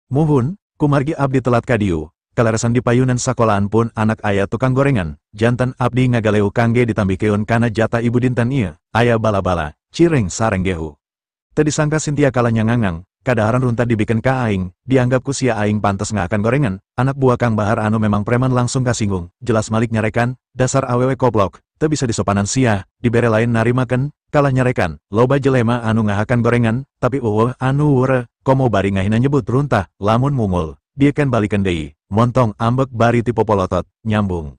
Muhun, kumargi abdi telat kadiu, kaleresan di payunan sakolaan pun anak aya tukang gorengan, jantan abdi ngagaleu kangge ditambikeun kana jatah ibu dinten ieu, aya bala-bala, cireng sareng gehu. Teu disangka Cynthia kalanya ngangang, kadaharan runtah dibikin ka aing, dianggap ku sia aing pantes ngakan gorengan, anak buah Kang Bahar anu memang preman langsung kasinggung, jelas malik nyarekan, dasar awewe koplok, teu bisa disopanan sia, dibere lain narimakeun, kalah nyarekan, loba jelema anu ngahakan gorengan, tapi eueuh anu were, komo bari ngahina nyebut runtah, lamun mungul, dia kan balikan deui, montong ambek bari ti popolotot, nyambung.